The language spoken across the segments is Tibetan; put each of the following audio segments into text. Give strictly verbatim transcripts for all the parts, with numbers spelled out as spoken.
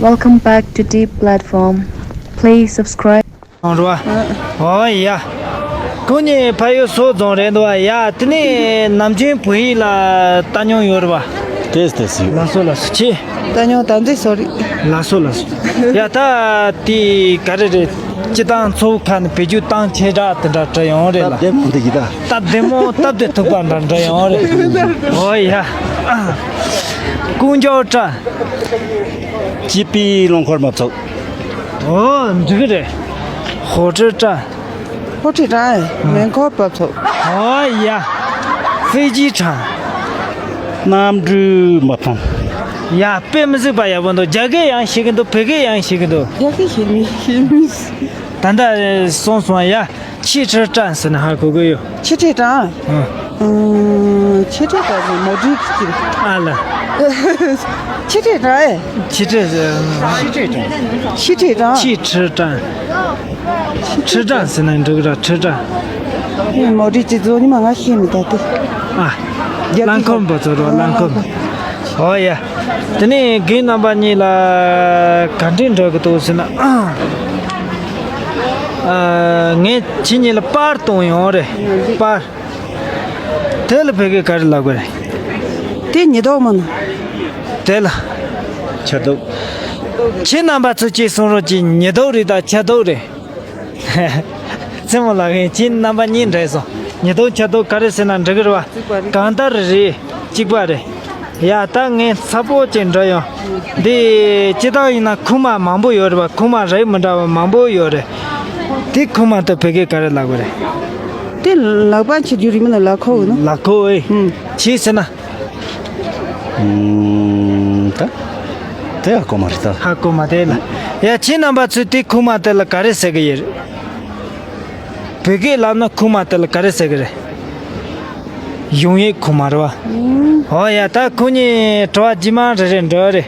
Welcome back to Deep Platform. Please subscribe. རེད་བ། ཨོ་ཡ། ཁོང་གཉིས་ཕ་ཡུལ་སོག་རྫོང་རེད་འདུག་བ། ཡ། དེ་ནས་ནམ་རྒྱུན་བོད་ཡིག་ལ་ལྟ་མྱོང་ཡོད་རེད་བ། ཏེས་ཏེས་ཡོད། ལགས་སོ་ལགས་སོ། ཆེ། ལྟ་མྱོང་དམ་ཚིག་སོགས་རེད། ལགས་སོ་ལགས་སོ། ཡ། ད་དེ་ག་རེ་རེད། སྤྱི་བཏང་ཚོགས་ཁག་ནས་བེད་སྤྱོད་བཏང་ཆེ་དྲགས་དེ་འདྲ་འདྲ་ཡོང་རེད་ལ། སྟབས་བདེ་མོ་འདི་ཡིན་ད། སྟབས་བདེ་མོ་སྟབས་བདེ་ཐུག་པ་འདྲ་འདྲ་ཡོང་རེད། ཨོ་ཡ། ཀུན་མཆོག་བཀྲ། སྐྱིད་པའི་རླངས་འཁོར་མ་ཚོགས། ཨོ། འགྲིག་གི་རེད། ཧོ་ཁྲི་ཀྲང་། ཧོ་ཁྲི་ཀྲང་། མེ་འཁོར་བབས་ཚོགས། ཨོ་ཡ། ཧྥེ་ཅི་ཀྲང་། གནམ་གྲུ་མ་ཕམ། ཡ། དཔེ་མི་སྲིད་པ་ཡག་པོ་འདུག་རྒྱ་སྐད་ཡང་ཤེས་ཀྱི་འདུག་བོད་སྐད་ཡང་ཤེས་ཀྱི་འདུག་རྒྱ་སྐད་ཤེས་མི་ཤེས་མི། ད་ལྟ་སོང་སོང་ཡ། ཆི་ཁྲི་ཀྲང་ཟེར་ན་ཧ་གོ་གི་ཡོད། ཆི་ཁྲི་ཀྲང་། ཨ། ཨུམ། ཆི་ཁྲི་ཀྲང་ཟེར་མོ་ཊའི་ཀི། ཨ་ལ། ཆི་ཁྲི་ཀྲང་ཨེ། ཆི་ཁྲི་ཟེར། ཆི་ཁྲི་ཀྲང་། ཆི་ཁྲི་ཀྲང་། ཆི་ཁྲི་ཀྲང་། ཁྲི་ཀྲང་ཟེར་ན་འགྲིག་ར། ཁྲི་ཀྲང་། ཨེ། མོ་ཊའི་ཀི་རྫོགས་ནི་མ་ང་ཤེས་མི་ད་དེ། ཨ། རྒྱ་རླངས་འཁོར་པ་ཚོ་རོ། རླངས་འཁོར། ཨོ་ཡ། དེ་ནས་རྒན་རྣམ་པ་གཉིས་ལ་ག་འདྲས་འདྲ་གི་འདུག་ཟེར་ན། ཨ། ངས་ཁྱེད་གཉིས་ལ་པར་གཏོང་ཡོང་རེད། པར། དེ་ལ་བོད་སྐད་ག་རེ་ལབ་དགོས་རེད། དེ་ཉི་ལྡོག་མིན་ནམ། དེ་ལ། ཆར་ལྡོག་ཁྱེད་རྣམ་པ་ཚོ་གཅིག་གསུང་རོགས་གྱིས། ཉི་ལྡོག་རེད་ད་ཆར་ལྡོག་རེད། རྩེད་མོ་ལགས། ངས་ཁྱེད་རྣམ་པ་གཉིས་འདྲེས་སོང་། ཉི་ལྡོག་ཆར་ལྡོག་ག་རེ་ཟེར་ན་འགྲིག་གི་རེད་བ། གང་ལྟར་རེད། གཅིག་པ་རེད། ཡ། ད་ངས་ཚ་པོ་ཅིག་འདྲི་ཡོང་། འདི་སྤྱིར་བཏང་ཡིན་ན་ཁུག་མ་མང་པོ་ཡོད་རེད་བ། ཁུག་མ་རིགས་མི་འདྲ་བ་མང་པོ་ཡོད་རེད། དེ་ཁུག་མ་དེ་བོད་སྐད་ག་རེ་ལབ་དགོས་རེད། དེ་ལག་པ་འཁྱེར་རྒྱུ་རེད་མིན་ན་ལག་ཁོག་ཡིན་ནམ། ལག་ཁོག་ཨེ། ཨུམ། ཆི་ཟེར་ན། ཨུམ། ད། དེ་ཧ་གོ་མ་རེད་ད། ཧ་གོ་མ་དེ་ལ། ཡ། ཁྱེད་རྣམ་པ་ཚོས་དེ་ཁུག་མ་དེ་ལ་ག་རེ་ཟེར་གི་ཡོད་རེད། བོད་སྐད་ལབ་ན་ཁུག་མ་དེ་ལ་ག་རེ་ཟེར་གི་རེད། གཞུང་ཡིག་ཁུག་མ་རེད་བ། ཨོ་ཡ། ད་ཁོ་གཉིས་དྲི་བ་རྗེས་མ་རེ་རེ་འདྲི་རེད། དྲི་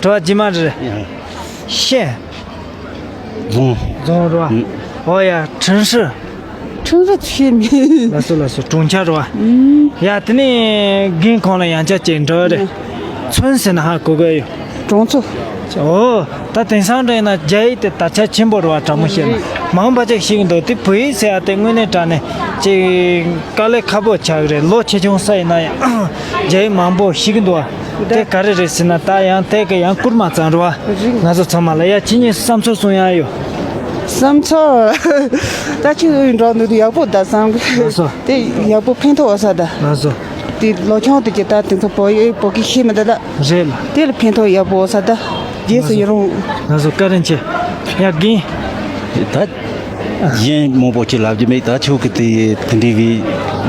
བ་རྗེས་མ་རེ་རེ། ཤེས། རྫོང་། རྫོང་རེད་བ། ཨོ་ཡ། ཁྲིན་ཧྲི། ཁྲིན་ཧྲི་ཤེས་མེད། ལགས་སོ་ལགས་སོ། གྲོང་ཁྱེར་རེད་བ། ཡ། དེ་ནས་རྒན་ཁོང་ལ་ཡང་བསྐྱར་ཅིག་འདྲི་རེད། ཚོན་ཟེར་ན་ཧ་གོ་གི་ཡོད། གྲོང་ཚོ། ཨོ། ད་དེང་སང་འདྲ་ཡིན་ན་རྒྱ་ཡིག་དེ་དར་ཆ་ཆེན་པོ་རེད་བ། དྲང་མོ་བཤད་ན་མང་པོ་ཅིག་ཤེས་ཀྱི་འདུག་དེ་བོད་ཡིག་ཟེར་ཡ་དེ་དངོས་གནས་དྲང་གནས་ཅིག་དཀའ་ལས་ཁག་པོ་ཆགས་ཀྱི་རེད། ལོ་ཆེ་ཆུང་ས་ཡིན་ན་ཡང་རྒྱ་ཡིག་མང་པོ་ཤེས་ཀྱི་འདུག་བ། དེ་ག་རེ་རེད་ཟེར་ན་ད་ཡང་དེ་ག་ཡང་བསྐུར་མ་ཙམ་རེད་བ། ང་ཚོ་ཚང་མ་ལ། ཡ། ཁྱེད་གཉིས་བསམ་ཚུལ་གསུང་ཡ་ཡོད། བསམ་ཚུལ། ད་ཁྱེད་ཚོ་ཡི་འགྲོ་འདུག་དེ་ཡག་པོ་ད་བསམ་གི། ལགས་སོ། དེ་ཡག་པོ་ཕན་ཐོགས་ས་ད། ལགས་སོ། དེ་ལོ་ཆུང་དེ་གྱི་ད་དེ་ཚོ་བོད་ཡིག་བོད་སྐད་ཤེས་མི་ད་ད། རེད་ལ། དེ་ལ་ཕན་ཐོགས་ཡག་པོ་ས་ད། རྗེས་སུ་ཡི་རང་། ལགས་སོ། བཀའ་དྲིན་ཆེ། ཡ། རྒན། ད་གཞན་མང་པོ་ཅིག་ལབ་རྒྱུ་མེད། ད་ཁྱོད་ཀྱི་དེ་དེ་འདྲའི་གི་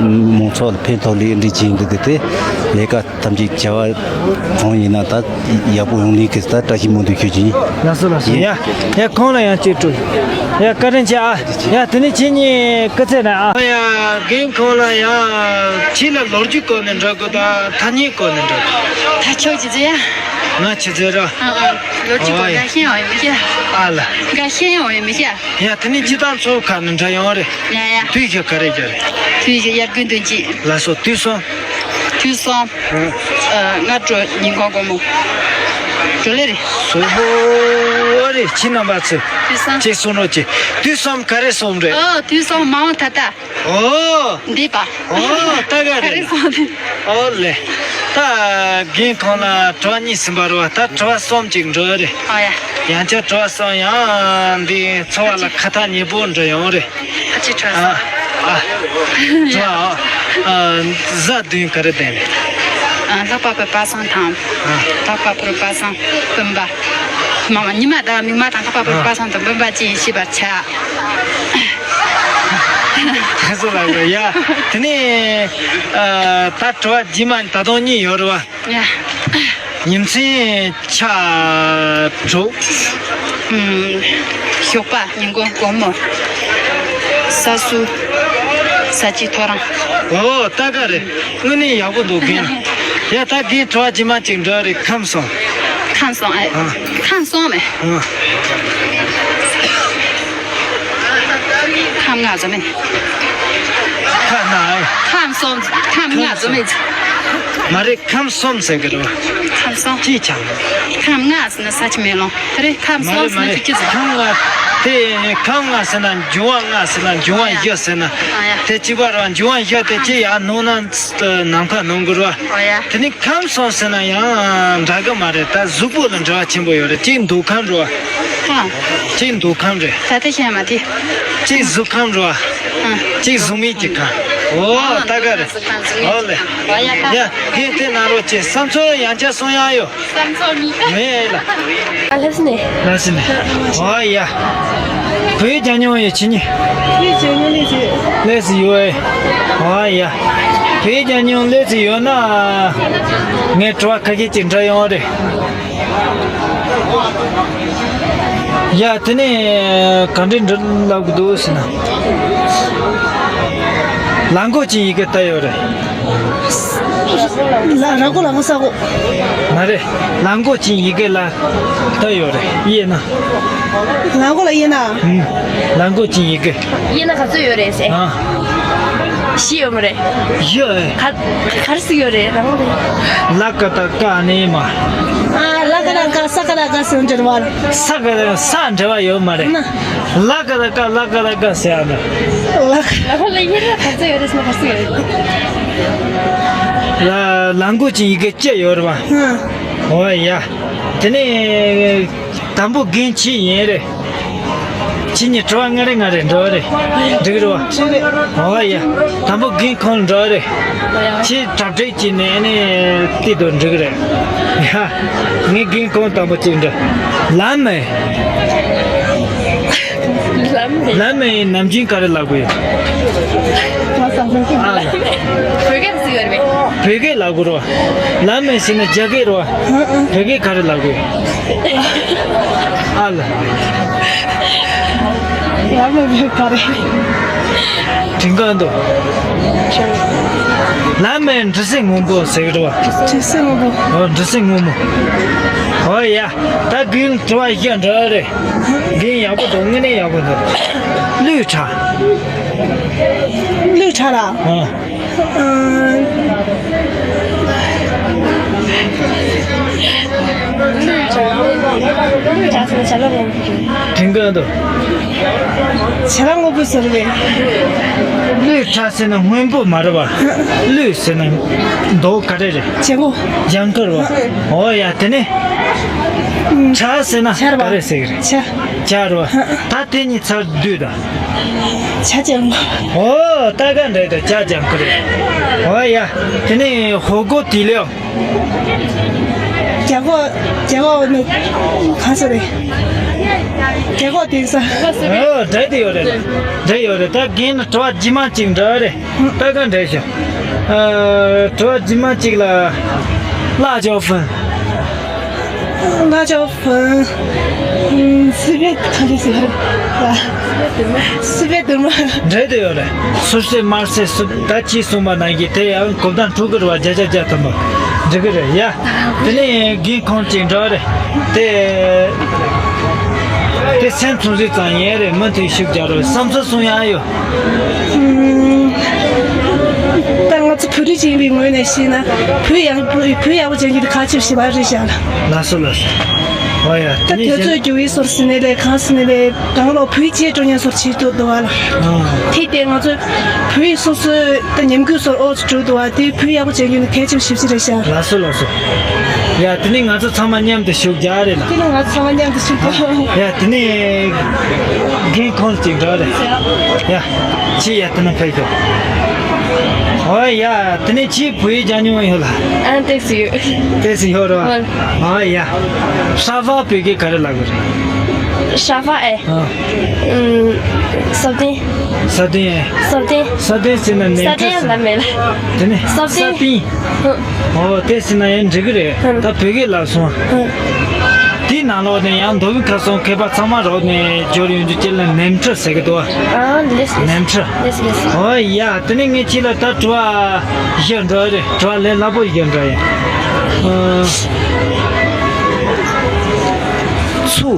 མང་ཚོགས་ལ་ཕན་ཐོགས་ལས་འདི་བྱས་འདུག་དེ་དེ་ལས་ཀ་ཐམས་ཅད་བྱ་བ་གང་ཡིན་ན་ད་ཡག་པོ་ཡོང་ལེ་གི་ད་བཀྲ་ཤིས་སྨོན་འདུན་ཞུ་རྒྱུ་ཡིན། ལགས་སོ་ལགས་སོ། ཡིན། ཡ། ཡ། ཁོང་ལ་ཡང་གཅིག་སྤྲོད། ཡ། བཀའ་དྲིན་ཆེ་ཨ། ཡ། དེ་ནས་ཁྱེད་གཉིས་སྐུ་ཚེ་རིང་ཨ། ཡ། རྒན་ཁོང་ལ་ཡང་ཁྱེད་ལ་ལོ་རྒྱུས་སྐོར་ནས་འདྲི་དགོས་དང་ཐ་སྙད་སྐོར་ནས་འདྲི་དགོས། ད་ཁྱོད་ཆི་ཟེར་ཡ། ང་ཆི་ཟེར་ར། ཨ་ཨ། ལོ་རྒྱུས་སྐོར་ཨོ་ཡ། འགའ་ཤེས་ཡོང་ཡོད་མི་ཤེས། ཨ་ལ། འགའ་ཤེས་ཡོང་ཡོད་མི་ཤེས། ཡ། དེ་ནས་སྤྱིར་བཏང་ཚོགས་ཁག་ནས་འདྲི་ཡོང་རེད། ཡ་ཡ། དུས་ཤིག་ག་རེ་རྒྱ་རེད། དུས་ཤིག་དབྱར་དགུན་སྟོན་དཔྱིད། ལགས་སོ། དུས་གསུམ། དུས་གསུམ། ཨ། སྔ་དྲོ་ཉིན་གུང་དགོང་མོ། བགྲོ་གླེང་རེད། སོ་ཧོ་རེད། ཁྱེད་རྣམ་པ་ཚོས། དུས་གསུམ། ཅིག་གསུང་རོགས་གྱིས། དུས་གསུམ་ག་རེ་གསུམ་རེད། ཨོ། དུས་གསུམ་མ་འོངས་ད་ལྟ། ཨོ། འདས་པ། ཨོ། ད་ག་རེད། ག་རེ་གསུམ་རེད། ཨོ་ལེ། ད་རྒན་ཁོང་ལ་དྲི་བ་གཉིས་ཟིན་པ་རེད་བ། ད་དྲི་བ་གསུམ་ཅིག་འགྲོ་རེད། ཨོ་ཡ། ཡང་བསྐྱར་དྲི་བ་གསུམ་ཡང་འདི་ཚོ་བ་ལ་ཁ་ཐག་ཉེ་པོ་འགྲོ་ཡོང་རེད། ཨ་ཅེ་ཁྲ་ས། ཨ། ཨ། ཁྲ་ཨ། ཨ། གཟའ་བདུན་ག་རེ་ལྡན་རེད། ཨ། ལྷག་པ་པོའི་པ་སངས་དང་། ཨ། ལྷག་པ་པོའི་པ་སངས་སྤུན་པ། མ་མ་ཉི་མ་དང་མིག་དམར་དང་ལྷག་པ་པོའི་པ་སངས་དང་སྤུན་པ་ཅེས་ཤེས་པར་བྱ། དེ་ཚོ་ལ་ཡ། དེ་ནས་ཨ། ད་དྲི་བ་རྗེས་མ་ད་དུང་གཉིས་ཡོད་རེད་བ། ཡ། ཉིན་མཚན་ཆ་དྲུག་ཨུམ། ཞོགས་པ། ཉིན་གུང་། དགོང་མོ། ས་སུ། ས་ཅི། ཐོ་རངས། ཨོ། ད་ག་རེད། དངོས་གནས་ཡག་པོ་འདུག་རྒན། ཡ། ད་རྒན་དྲི་བ་རྗེས་མ་ཅིག་འདྲི་རེད། ཁམས་གསུམ། ཁམས་གསུམ་ཨེ། ཨ། ཁམས་གསུམ་མེད། ཨ། ཁམས་ལྔ་བཟོ་མེད། ཁམས་གསུམ། ཁམས་ལྔ་བཟོ་མེད། མ་རེད། ཁམས་གསུམ་ཟེར་གི་རེད་བ། ཁམས་གསུམ། ཅིའི་ཆ། ཁམས་ལྔ་ཟེར་ན་ས་ཆ་མེད་ལོ། དེ་རེད། ཁམས་མ་གསུམ་རེད། མ་ཟེར་ན་རེད། ཅི་ཟེར། ཁམས་ལྔ་དེ། ཁམས་ལྔ་ཟེར་ན་འབྱུང་བ་ལྔ་ཟེར་ན་འབྱུང་བ་བཞི་ཟེར་ན། ཨ་ཡ། དེ་གཅིག་པ་རེད་བ། འབྱུང་བ་བཞི་དེ་གཅིག་ཡར་ནང་ན་ནམ་མཁའ་ནང་གི་རེད་བ། ཨ་ཡ། དེ་ནི་ཁམས་གསུམ་ཟེར་ན་ཡང་འདྲ་གི་མ་རེད། ད་གཟུགས་པོ་ལ་འབྲེལ་བ་ཆེན་པོ་ཡོད་རེད། གཅིག་འདོད་ཁམས་རེད་བ། ཨ། གཅིག་འདོད་ཁམས་རེད། ད་ལྟ་བཤད་མ་དེ། གཅིག་གཟུགས་ཁམས་རེད་བ། ཨ། གཅིག་གཟུགས་མེད་ཀྱི་ཁམས། ཨོ། ཨ། ད་ག་རེད། གཟུགས་ཁམས་གཟུགས་མེད། ཨོ་ལེ། ཨོ་ཡ། ད། ཡ། ཧེ་དེ་ན་རོ་ཅེ་བསམ་ཚུལ་ཡང་བསྐྱར་གསུང་ཡ་ཡོད། བསམ་ཚུལ་མི་ག་མེད་ལ། ཨ་ལ་སི་ནས། ལ་སི་ནས། ཨོ་ཡ། བོད་ཡིག་སྦྱང་མྱོང་ཡོད་ཁྱེད་གཉིས། བོད་ཡིག་སྦྱང་མྱོང་ལས་ཚེ། ལས་ཚེ་ཡོད་ཨེ། ཨོ་ཡ། བོད་ཡིག་སྦྱང་མྱོང་ལས་ཚེ་ཡོད་ན། ངས་དྲི་བ་ཁ་ཤས་ཅིག་འདྲི་ཡོང་རེད། ཡ། དེ་ནས་ག་འདྲས་འདྲི་ལབ་གི་འདུག་ཟེར་ན། ལ་མགོ་ཅན་ཡི་གེ་ལྟ་ཡོད་རེད། ལ་ར་མགོ་ལ་མགོ་ས་མགོ། མ་རེད། ལ་མགོ་ཅན་ཡི་གེ་ལ་ལྟ་ཡོད་རེད། དབྱེ་ན། ལ་མགོ་ལ་དབྱེ་ན། ཨུམ། ལ་མགོ་ཅན་ཡི་གེ། དབྱེ་ན་ག་ཚོད་ཡོད་རེད་ཟེར། ཨ། བཞི་ཡོད་མ་རེད། བཞི་ཨེ། ག་ག་རེ་ཟིག་ཡོད་རེད་རང་རེད། ལ་ཀ་ད་ཀ་ནི་མ། ཨ། ལ་ཀ་ད་ཀ་ས་ཀ་ད་ཀ་ཟེར་འབྲེལ་བ། ས་ཀ་ད་ས་འབྲེལ་བ་ཡོད་མ་རེད། ན། ལ་ཀ་ད་ཀ་ལ་ཀ་ད་ཀ་ཟེར་ཨ་ན། ལ་ཀ་ལ་ཀ་ལ་ཡིན་ན་ག་ཚོད་ཡོད་རེད་ཟེར་ན་ག་ཚོད་ཡོད་རེད། ལ་ལ་མགོ་ཅན་ཡི་གེ་བཅུ་ཡོད་རེད་བ། ཧ། ཨོ་ཡ། དེ་ནས། དང་པོ་རྒན་ཁྱེད་ཡིན་རེད། ཁྱེད་གཉིས་དྲི་བ་ལྔ་རེ་ལྔ་རེ་འདྲི་བ་རེད། འགྲིག་རེད་བ། ཨོ་ཡ། དང་པོ་རྒན་ཁོང་འདྲི་བ་རེད། ཁྱེད་གྲ་སྒྲིག་བྱས་ནས་ཨ་ནི་བལྟས་དུ་འགྲིག་རེད། ཡ། ངས་རྒན་ཁོང་དང་པོ་གཅིག་འདྲི། ལམ་མེ། ལམ་མེ། ལམ་མེ་ནམ་རྒྱུན་ག་རེ་ལབ་དགོས་ཡོད། ང་བསམ་ཚུལ་ཨ་ལ། བོད་སྐད་ཟེར་ཡོད་རེད་པས། བོད་སྐད་ལབ་དགོས་རེད་བ། ལམ་མེ་ཟེར་ན་རྒྱ་སྐད་རེད་བ། བོད་སྐད་ག་རེ་ལབ་དགོས། ཨ་ལ། ཡ་མ་བོད་ག་རེ། དྲན་གང་འདུག་ལམ་མེ་འབྲི་སྲིན་སྔོན་པོ་ཟེར་གི་རེད་བ། འབྲི་སྲིན་སྔོན་པོ། ཨོ་འབྲི་སྲིན་སྔོན་མོ། ཨོ་ཡ། ད་རྒན་དྲི་བ་བཞི་འདྲི་རེད། རྒན་ཡག་པོ་འདུག་དངོས་གནས་ཡག་པོ་འདུག་གླུ་ཁྲ། གླུ་ཁྲ་ལ། ཨ། ཨ། གླུ་ཁྲ། གླུ་ཁྲ་ཟེར་ན་བྱ་ལ་སྔོན་པོ། དྲན་གི་འདུག་བྱ་ལ་སྔོན་པོ་ཟེར་བས། གླུ་ཁྲ་ཟེར་ན་སྔོན་པོ་མ་རེད་བ། གླུ་ཟེར་ན་མདོག་ག་རེ་རེད། ལྗང་གུ། ལྗང་གུ་རེད་བ། ཨོ་ཡ། དེ་ནས་ཁྲ་ཟེར་ན་ཁྲ་རེད་བ། ག་རེ་ཟེར་གི་རེད། ཁྲ། ཁྲ་རེད་བ། ད་དེ་གཉིས་ཚར་བསྡུས་དང་། ཁྲ་ལྗང་གུ། ཨོ་ད་ག་འདྲ་དང་ཁྲ་ལྗང་གུ་རེད། ཨོ་ཡ། དེ་ནས་ཧོ་གོ་དི་ལེའོ། རྒྱ་གོ། རྒྱ་གོ་ནི་གང་ཟེར་རེད། རྒྱ་གོ་དེང་སང་། ཨོ་འདྲ་དེ་ཡོད་རེད། འདྲ་ཡོད་རེད། ད་རྒན་ལ་དྲི་བ་རྗེས་མ་གཅིག་འདྲ་རེད། ད་ག་འདྲ་ཞིག་ཨ། དྲི་བ་རྗེས་མ་གཅིག་ལ། ལ་ཅོ་ཧྥུན། ལ་ཅོ་ཧྥུན། སི་པན་ག་རེ་ཟེར། སི་པན་དུར་མ། འདྲ་དེ་ཡོད་རེད། སུར་སེ་དམར་སེ་སུ་ད་ཅི་གསུངས་པ་ནང་བཞིན་དེ་ཡང་གོ་བརྡ་འཕྲོད་ཀྱི་རེད་བ། བརྒྱ་ཆ་བརྒྱ་ཐམ་པ་འགྲིག་གི་རེད་ཡ། དེ་ནས་རྒན་ཁོང་གཅིག་འདྲ་རེད་དེ། དེ་སེམས་ཚོང་ཟིག་ཙང་ཡིན་རེད། མི་དེ་ཤུགས་རྒྱག་རོགས། བསམ་ཚུལ་གསུང་ཡ་ཡོད། ད་ང་ཚོ་བོད་རིགས་ཅིག་ཡིན་པའི་ངོས་ནས་བཤད་ན། བོད་ཡག་བོད་ཡག་པོ་ཅན་གྱི་ཁ་ཆེ་ཞེ་པོ་རེད་བཞག་ལ། ལགས་སོ་ལགས་སོ། ཨོ་ཡ། དེ་ད་ནས་དུས་ཚོད་རྒྱུ་བའི་སོར་ཟིན་ནས་ལས་གང་ཟིན་ནས་ལས་གང་ལོག་བོད་ཡིག་བརྗེད་འགྲོ་ཉེན་སོར་བྱེད་ཐུབ་འདུག་བ་ལ། ཨ། དེ་ལྟས་ང་ཚོ་བོད་ཡིག་སོ་སོའི་ད་ཉམས་རྒུད་སོར་ཨོ་ཚོ་འགྲོ་འདུག་བ། དེ་བོད་ཡག་པོ་བྱེད་རྒྱུ་ནི་གལ་ཆེན་པོ་ཞེ་པོ་ཅིག་རེད་ཤག་ལགས་སོ་ལགས་སོ། ཡ་དེ་ནས་ང་ཚོ་ཚང་མ་མཉམ་དུ་ཞུགས་རྒྱག་རེད་ལ། དེ་ནས་ང་ཚོ་ཚང་མ་མཉམ་དུ་ཞུགས་དགོས། ཡ་དེ་ནས་རྒན་ཁོང་ཅིག་འགྲོ་རེད། ཡ་ཁྱི་ཡ་དེ་ནས་ཕེབས་ཤོག་ཨོ་ཡ་དེ་ནས་ཁྱི་བོད་ཡིག་སྦྱང་མྱོང་ཡོད་ལ། ཨ་ཏེག་སི་ཡོད། ཏེག་སི་ཡོད་རེད་བ། ཨོ་ཡ། ཧྲ་ཧྥ་བོད་སྐད་ག་རེ་ལབ་དགོས་རེད། ཧྲ་ཧྥ་ཨེ། ཨ། ཨུམ། ས་སྟེང་། ས་སྟེང་ཨེ། ས་སྟེང་། ས་སྟེང་ཟེར་ན་ནེམ་ས་སྟེང་ཁྲི་ལ་མེད་ལ། དེ་ནས་ས་ས་སྟེང་། སྟེང་། ཨོ་དེ་ཟེར་ན་ཡང་འགྲིག་གི་རེད། ཧུམ། ད་བོད་སྐད་ལབ་སོང་། ཧུམ། དེའི་ནང་ལོགས་ནས་ཡང་མདོ་དབུས་ཁམས་གསུམ་མཁས་པ་ཚང་མ་རོགས་ནས་འབྱོར་ཡོང་རྒྱུ་ཅིག་ལ་ནེམ་ཁྲི་ཟེར་གི་འདུག་ཨ་ལེས། ནེམ་ཁྲི། ལེས་ལེས། ཨོ་ཡ་དེ་ནས་ངས་ཁྱེད་ལ་ད་དྲི་བ་བཞི་འདྲ་རེད། དྲི་བ་ལས་སླ་པོ་བཞི་འདྲ་ཡིན། ཨ། ཚུ།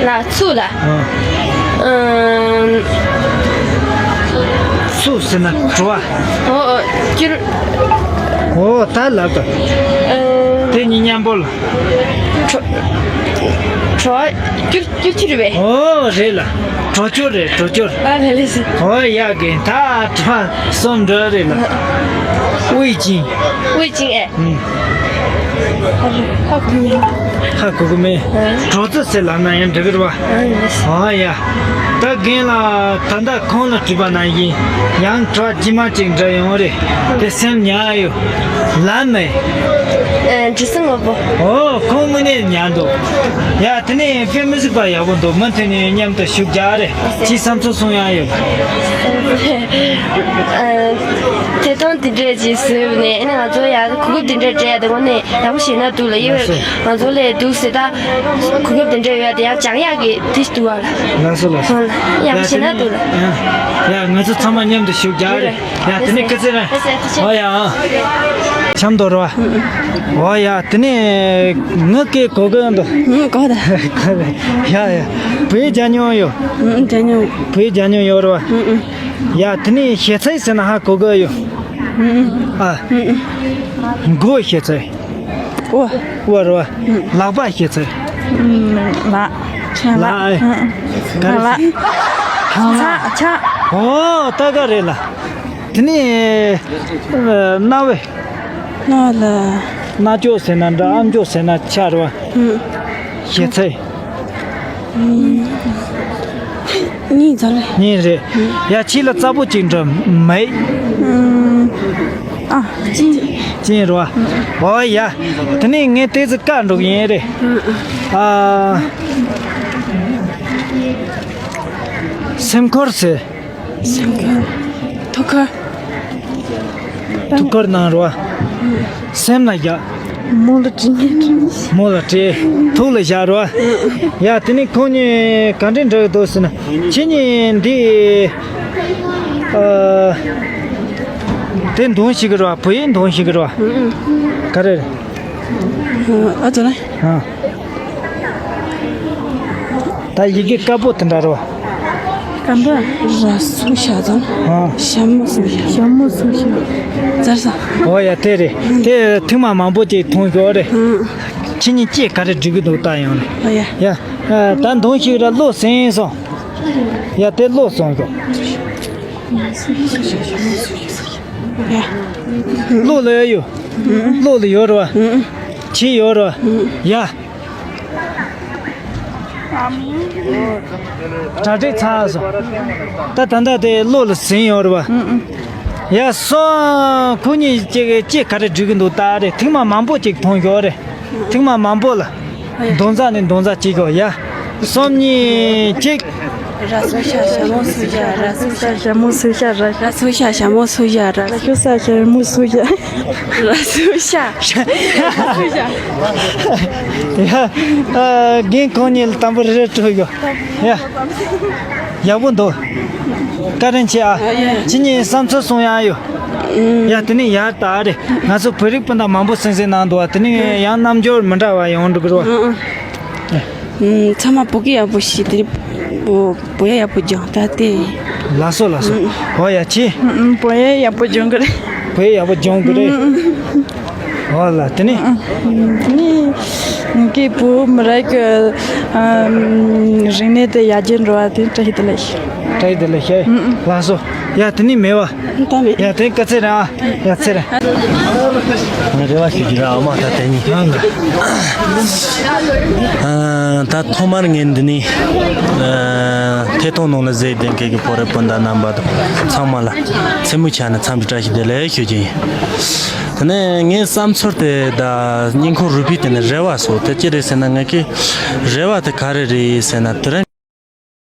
ལ་ཚུ་ལ། ཨ། ཨམ། ཚུ་ཟེར་ན་དྲི་བ། ཨོ་ཨོ་སྐྱུར། ཨོ་ད་ལབ་དང་། ཨ། དེ་གཉིས་མཉམ་པོ་ལ། གྲོ་གྲོ་སྐྱུར་སྐྱུར་ཆུ་རེད་པས། ཨོ་རེད་ལ། གྲོ་སྐྱུར་རེད། གྲོ་སྐྱུར། ཨ་ལེ་ལེ་སི། ཨོ་ཡ་གི་ད་གྲོ་གསུམ་འགྲོ་རེད་ལ། 味精། 味精 ཨེ། ཨུམ། ཧ་གོ་གི་མེད། ཧ་གོ་གི་མེད། ཨ། གྲོ་ཙི་ཟེར་ལབ་ན་ཡང་འགྲིག་གི་རེད་པ། ཨ་ལེ་ལེ་སི། ཨོ་ཡ། ད་རྒན་ལགས་ད་ལྟ་ཁོང་ལ་དྲིས་པ་ན་ཡིན། ཡང་གྲོ་ཇི་མ་ཅིག་འདྲ་ཡོང་རེད། དེ་སེམས་ཉར་ཡོད། ལབ་མེད། ཨ། དྲི་ཟ་དངོས་པོ། ཨོ་ཁོང་དངོས་གནས་ཉར་འདུག་ཡ་དེ་ནས་དཔེ་མི་སྲིད་པ་ཡག་པོ་འདུག་མུ་མཐུད་ནས་མཉམ་དུ་ཞུགས་རྒྱག་རེད། ཅི་བསམ་ཚུལ་གསུང་ཡག་ཡོད། ཨ། ཐད་གཏོང་དེ་འདྲས་ཅིག་བཟོས་ནས་ཨ་ནི་ང་ཚོ་ཡང་གོ་སྐབས་དེ་འདྲས་སྤྲད་ཡ་དེ་དངོས་གནས་ཡག་པོ་ཞིག་ན་འདུག་ལ། ཡོད། ང་ཚོ་ལས་འདུག་ཟེར་ད་གོ་སྐབས་དེ་འདྲས་ཡོད་དེ་ཡང་སྦྱང་ཡག་གི་དེ་ཞིག་འདུག་བ་ལ། ལགས་སོ་ལགས་སོ། ཡག་པོ་ཞིག་ན་འདུག་ལ། ཡ་ཡ་ང་ཚོ་ཚང་མ་མཉམ་དུ་ཞུགས་རྒྱག་རེད། ཡ་དེ་ནས་སྐུ་ཚེ་རིང་། ཨོ་ཡ། འཆམ་དོ་ར། ཨོ་ཡ་དེ་ནས་ངི་སྐད་གོ་གི་འདུག་ངི་གོ་ད། ཡ་ཡ། བོད་རྒྱ་ཉོ་ཡོད། རྒྱ་ཉོ། བོད་རྒྱ་ཉོ་ཡོད་ར། ཡ་དེ་ནས་ཞེ་ཚའི་ཟེར་ན་ཧ་གོ་གི་ཡོད། ཨ། མགོ་ཞེ་ཚའི། ཨོ། ཨོ་ར། ལག་པ་ཞེ་ཚའི། ལག་ལག་ཨེ། ག་རེ། ལག་ལག་ཆ་ཆ། ཨོ་ད་ག་རེད་ལ། དེ་ནས་ཨ། རྣ་བའི། རྣ་བ་ལ། རྣ་ཅོག་ཟེར་ན་འདྲ། ཨམ་ཅོག་ཟེར་ན་ཆ་རེད་པ། ཞེ་ཚའི། གཉིས་ཙམ་རེད། གཉིས་རེད། ཡ་ཁྱི་ལ་རྩ་པོ་གཅིག་འདྲ་མེད། ཨ། གཅིན། གཅིན་རེད་པ། ཨོ་ཡ། དེ་ནས་ངས་ཏོག་ཙམ་བཀག་འགྲོ་གི་ཡིན་རེད། ཨ། སེམས་ཁུར་ཟེར། སེམས་ཁུར། ཐུགས་ཁུར། ཐུགས་ཁུར་གནང་རོགས། སེམས་ལ་བཞག་མོ་ལ་དྲིས། མོ་ལ་དྲིས། ཐུགས་ལ་བཞག་རོགས། ཡ་དེ་ནས་ཁོང་གཉིས་ག་འདྲས་འདྲ་གི་འདུག་ཟེར་ན། ཁྱེད་གཉིས་འདི། ཨ། དེ་འདོན་ཤེས་ཀྱི་རེད་པ། བོད་ཡིག་འདོན་ཤེས་ཀྱི་རེད་པ། ག་རེ་རེད། ཨ་ཙི་ལ། ཨ། ད་ཡི་གེ་དཀར་པོ་དེ་འདྲ་རེད་པ། སྐམ་པ། ར་སུ་ཤ་དང་། ཨ། ཞྭ་མོ་སུ་ཤ། ཞྭ་མོ་སུ་ཤ། ཙར་ས། ཨོ་ཡ་དེ་རེད། དེ་ཐེངས་མ་མང་པོ་ཅིག་མཐོང་ཤོག་རེད། ཨ། ཁྱེད་གཉིས་ཅི་ག་རེ་འབྲི་གི་འདུག་ལྟ་ཡོང་རེད། ཨོ་ཡ། ཡ། ཨ། ད་འདོན་ཤེས་ར་བློ་སེང་སོང་། ཡ་དེ་བློ་སོང་ཤོག་ཡ། བློ་ལ་ཡོད། བློ་ལ་ཡོད་རེད་པ། ཁྱི་ཡོད་རེད་པ། ཡ། གྲ་སྒྲིག་ཚར་སོང་། ད་ད་ལྟ་དེ་བློ་ལ་ཟིན་ཡོད་རེད་པ། ཡ་སོང་། ཁོ་གཉིས་ཀྱིས་ཅི་ག་རེ་འབྲི་གི་འདུག་ལྟ་རེད། ཐེངས་མ་མང་པོ་ཅིག་མཐོང་ཤོག་རེད། ཐེངས་མ་མང་པོ་ལ། འདོན་ས་ནས་འདོན་ས་གཅིག་གོ་ཡ། གསུམ་གཉིས་གཅིག་ར་སུ་ཤ་ཞྭ་མོ་སུ་ཤ། ར་སུ་ཤ་ཞྭ་མོ་སུ་ཤ། ར་སུ་ཤ་ཞྭ་མོ་སུ་ཤ། ར་སུ་ཤ་ཞྭ་མོ་སུ་ཤ། ར་སུ་ཤ། ཡ། ཨ། རྒན་ཁོང་གཉིས་ལ་དང་པོ་རེ་རེ་སྤྲོད་ཡོད། ཡ། ཡག་པོ་འདུག་བཀའ་དྲིན་ཆེ་ཨ། ཁྱེད་གཉིས་བསམ་ཚུལ་གསུང་ཡག་ཡོད། ཡ་དེ་ནས་ཡར་ད་རེད། ང་ཚོ་བོད་རིགས་སྤུན་ཟླ་མང་པོ་སེམས་སེམས་གནང་འདུག་བ། དེ་ནས་ཡང་རྣམ་འགྱུར་མི་འདྲ་བ་ཡོང་འགྲོ་གི་རེད་བ། ཨ། ཚང་མ་བོད་སྐད་ཡག་པོ་ཤེས། དེ་རིང་བོད་ཡག་པོ་སྦྱངས་ད་དེ། ལགས་སོ་ལགས་སོ། འོ་ཡ་ཆེ། བོད་ཡག་པོ་སྦྱོང་གི་རེད། བོད་ཡག་པོ་སྦྱོང་གི་རེད། འོ་ལ་དེ་ནས། དེ་ནས་ངེད་ཀྱི་བོད་མི་རིགས་ཀྱི་རིག་གནས་དེ་ཡར་རྒྱས་འགྲོ་བ་དེ་བཀྲ་ཤིས་བདེ་ལེགས། བཀྲ་ཤིས་བདེ་ལེགས་ཤེས། ལགས་སོ། ཡ་དེ་ནས་མེད་བ། ད་མེད། ཡ་དེ་སྐུ་ཚེ་རིང་ཨ། ཡ་ཚེ་རིང་། ང་རེ་བ་ཞུ་རྒྱུ་ར་ཨ་མ་ད་དེ་ནི། ཨ་ད་ཐོག་མར་ངས་འདི་ནས་ཐད་གཏོང་ནང་ལ་གཟིགས་བསྡད་མཁན་གྱི་བོད་རིགས་སྤུན་ཟླ་རྣམ་པ་དང་ཚང་མ་ལ་མཚན་མོའི་ཆ་ནས་འཚམས་འདྲི་བཀྲ་ཤིས་བདེ་ལེགས་ཞུ་རྒྱུ་ཡིན། དེ་ནས་ངའི་བསམ་ཚུལ་དེ་ད་སྙིང་ཁོང་རུས་པའི་སྟེང་ནས་རེ་བ་སོགས་དེ་ཅི་རེད་ཟེར་ན། ངས་ཀྱི་རེ་བ་དེ་ག་རེ་རེད་ཟེར་ན། དེ་རིང་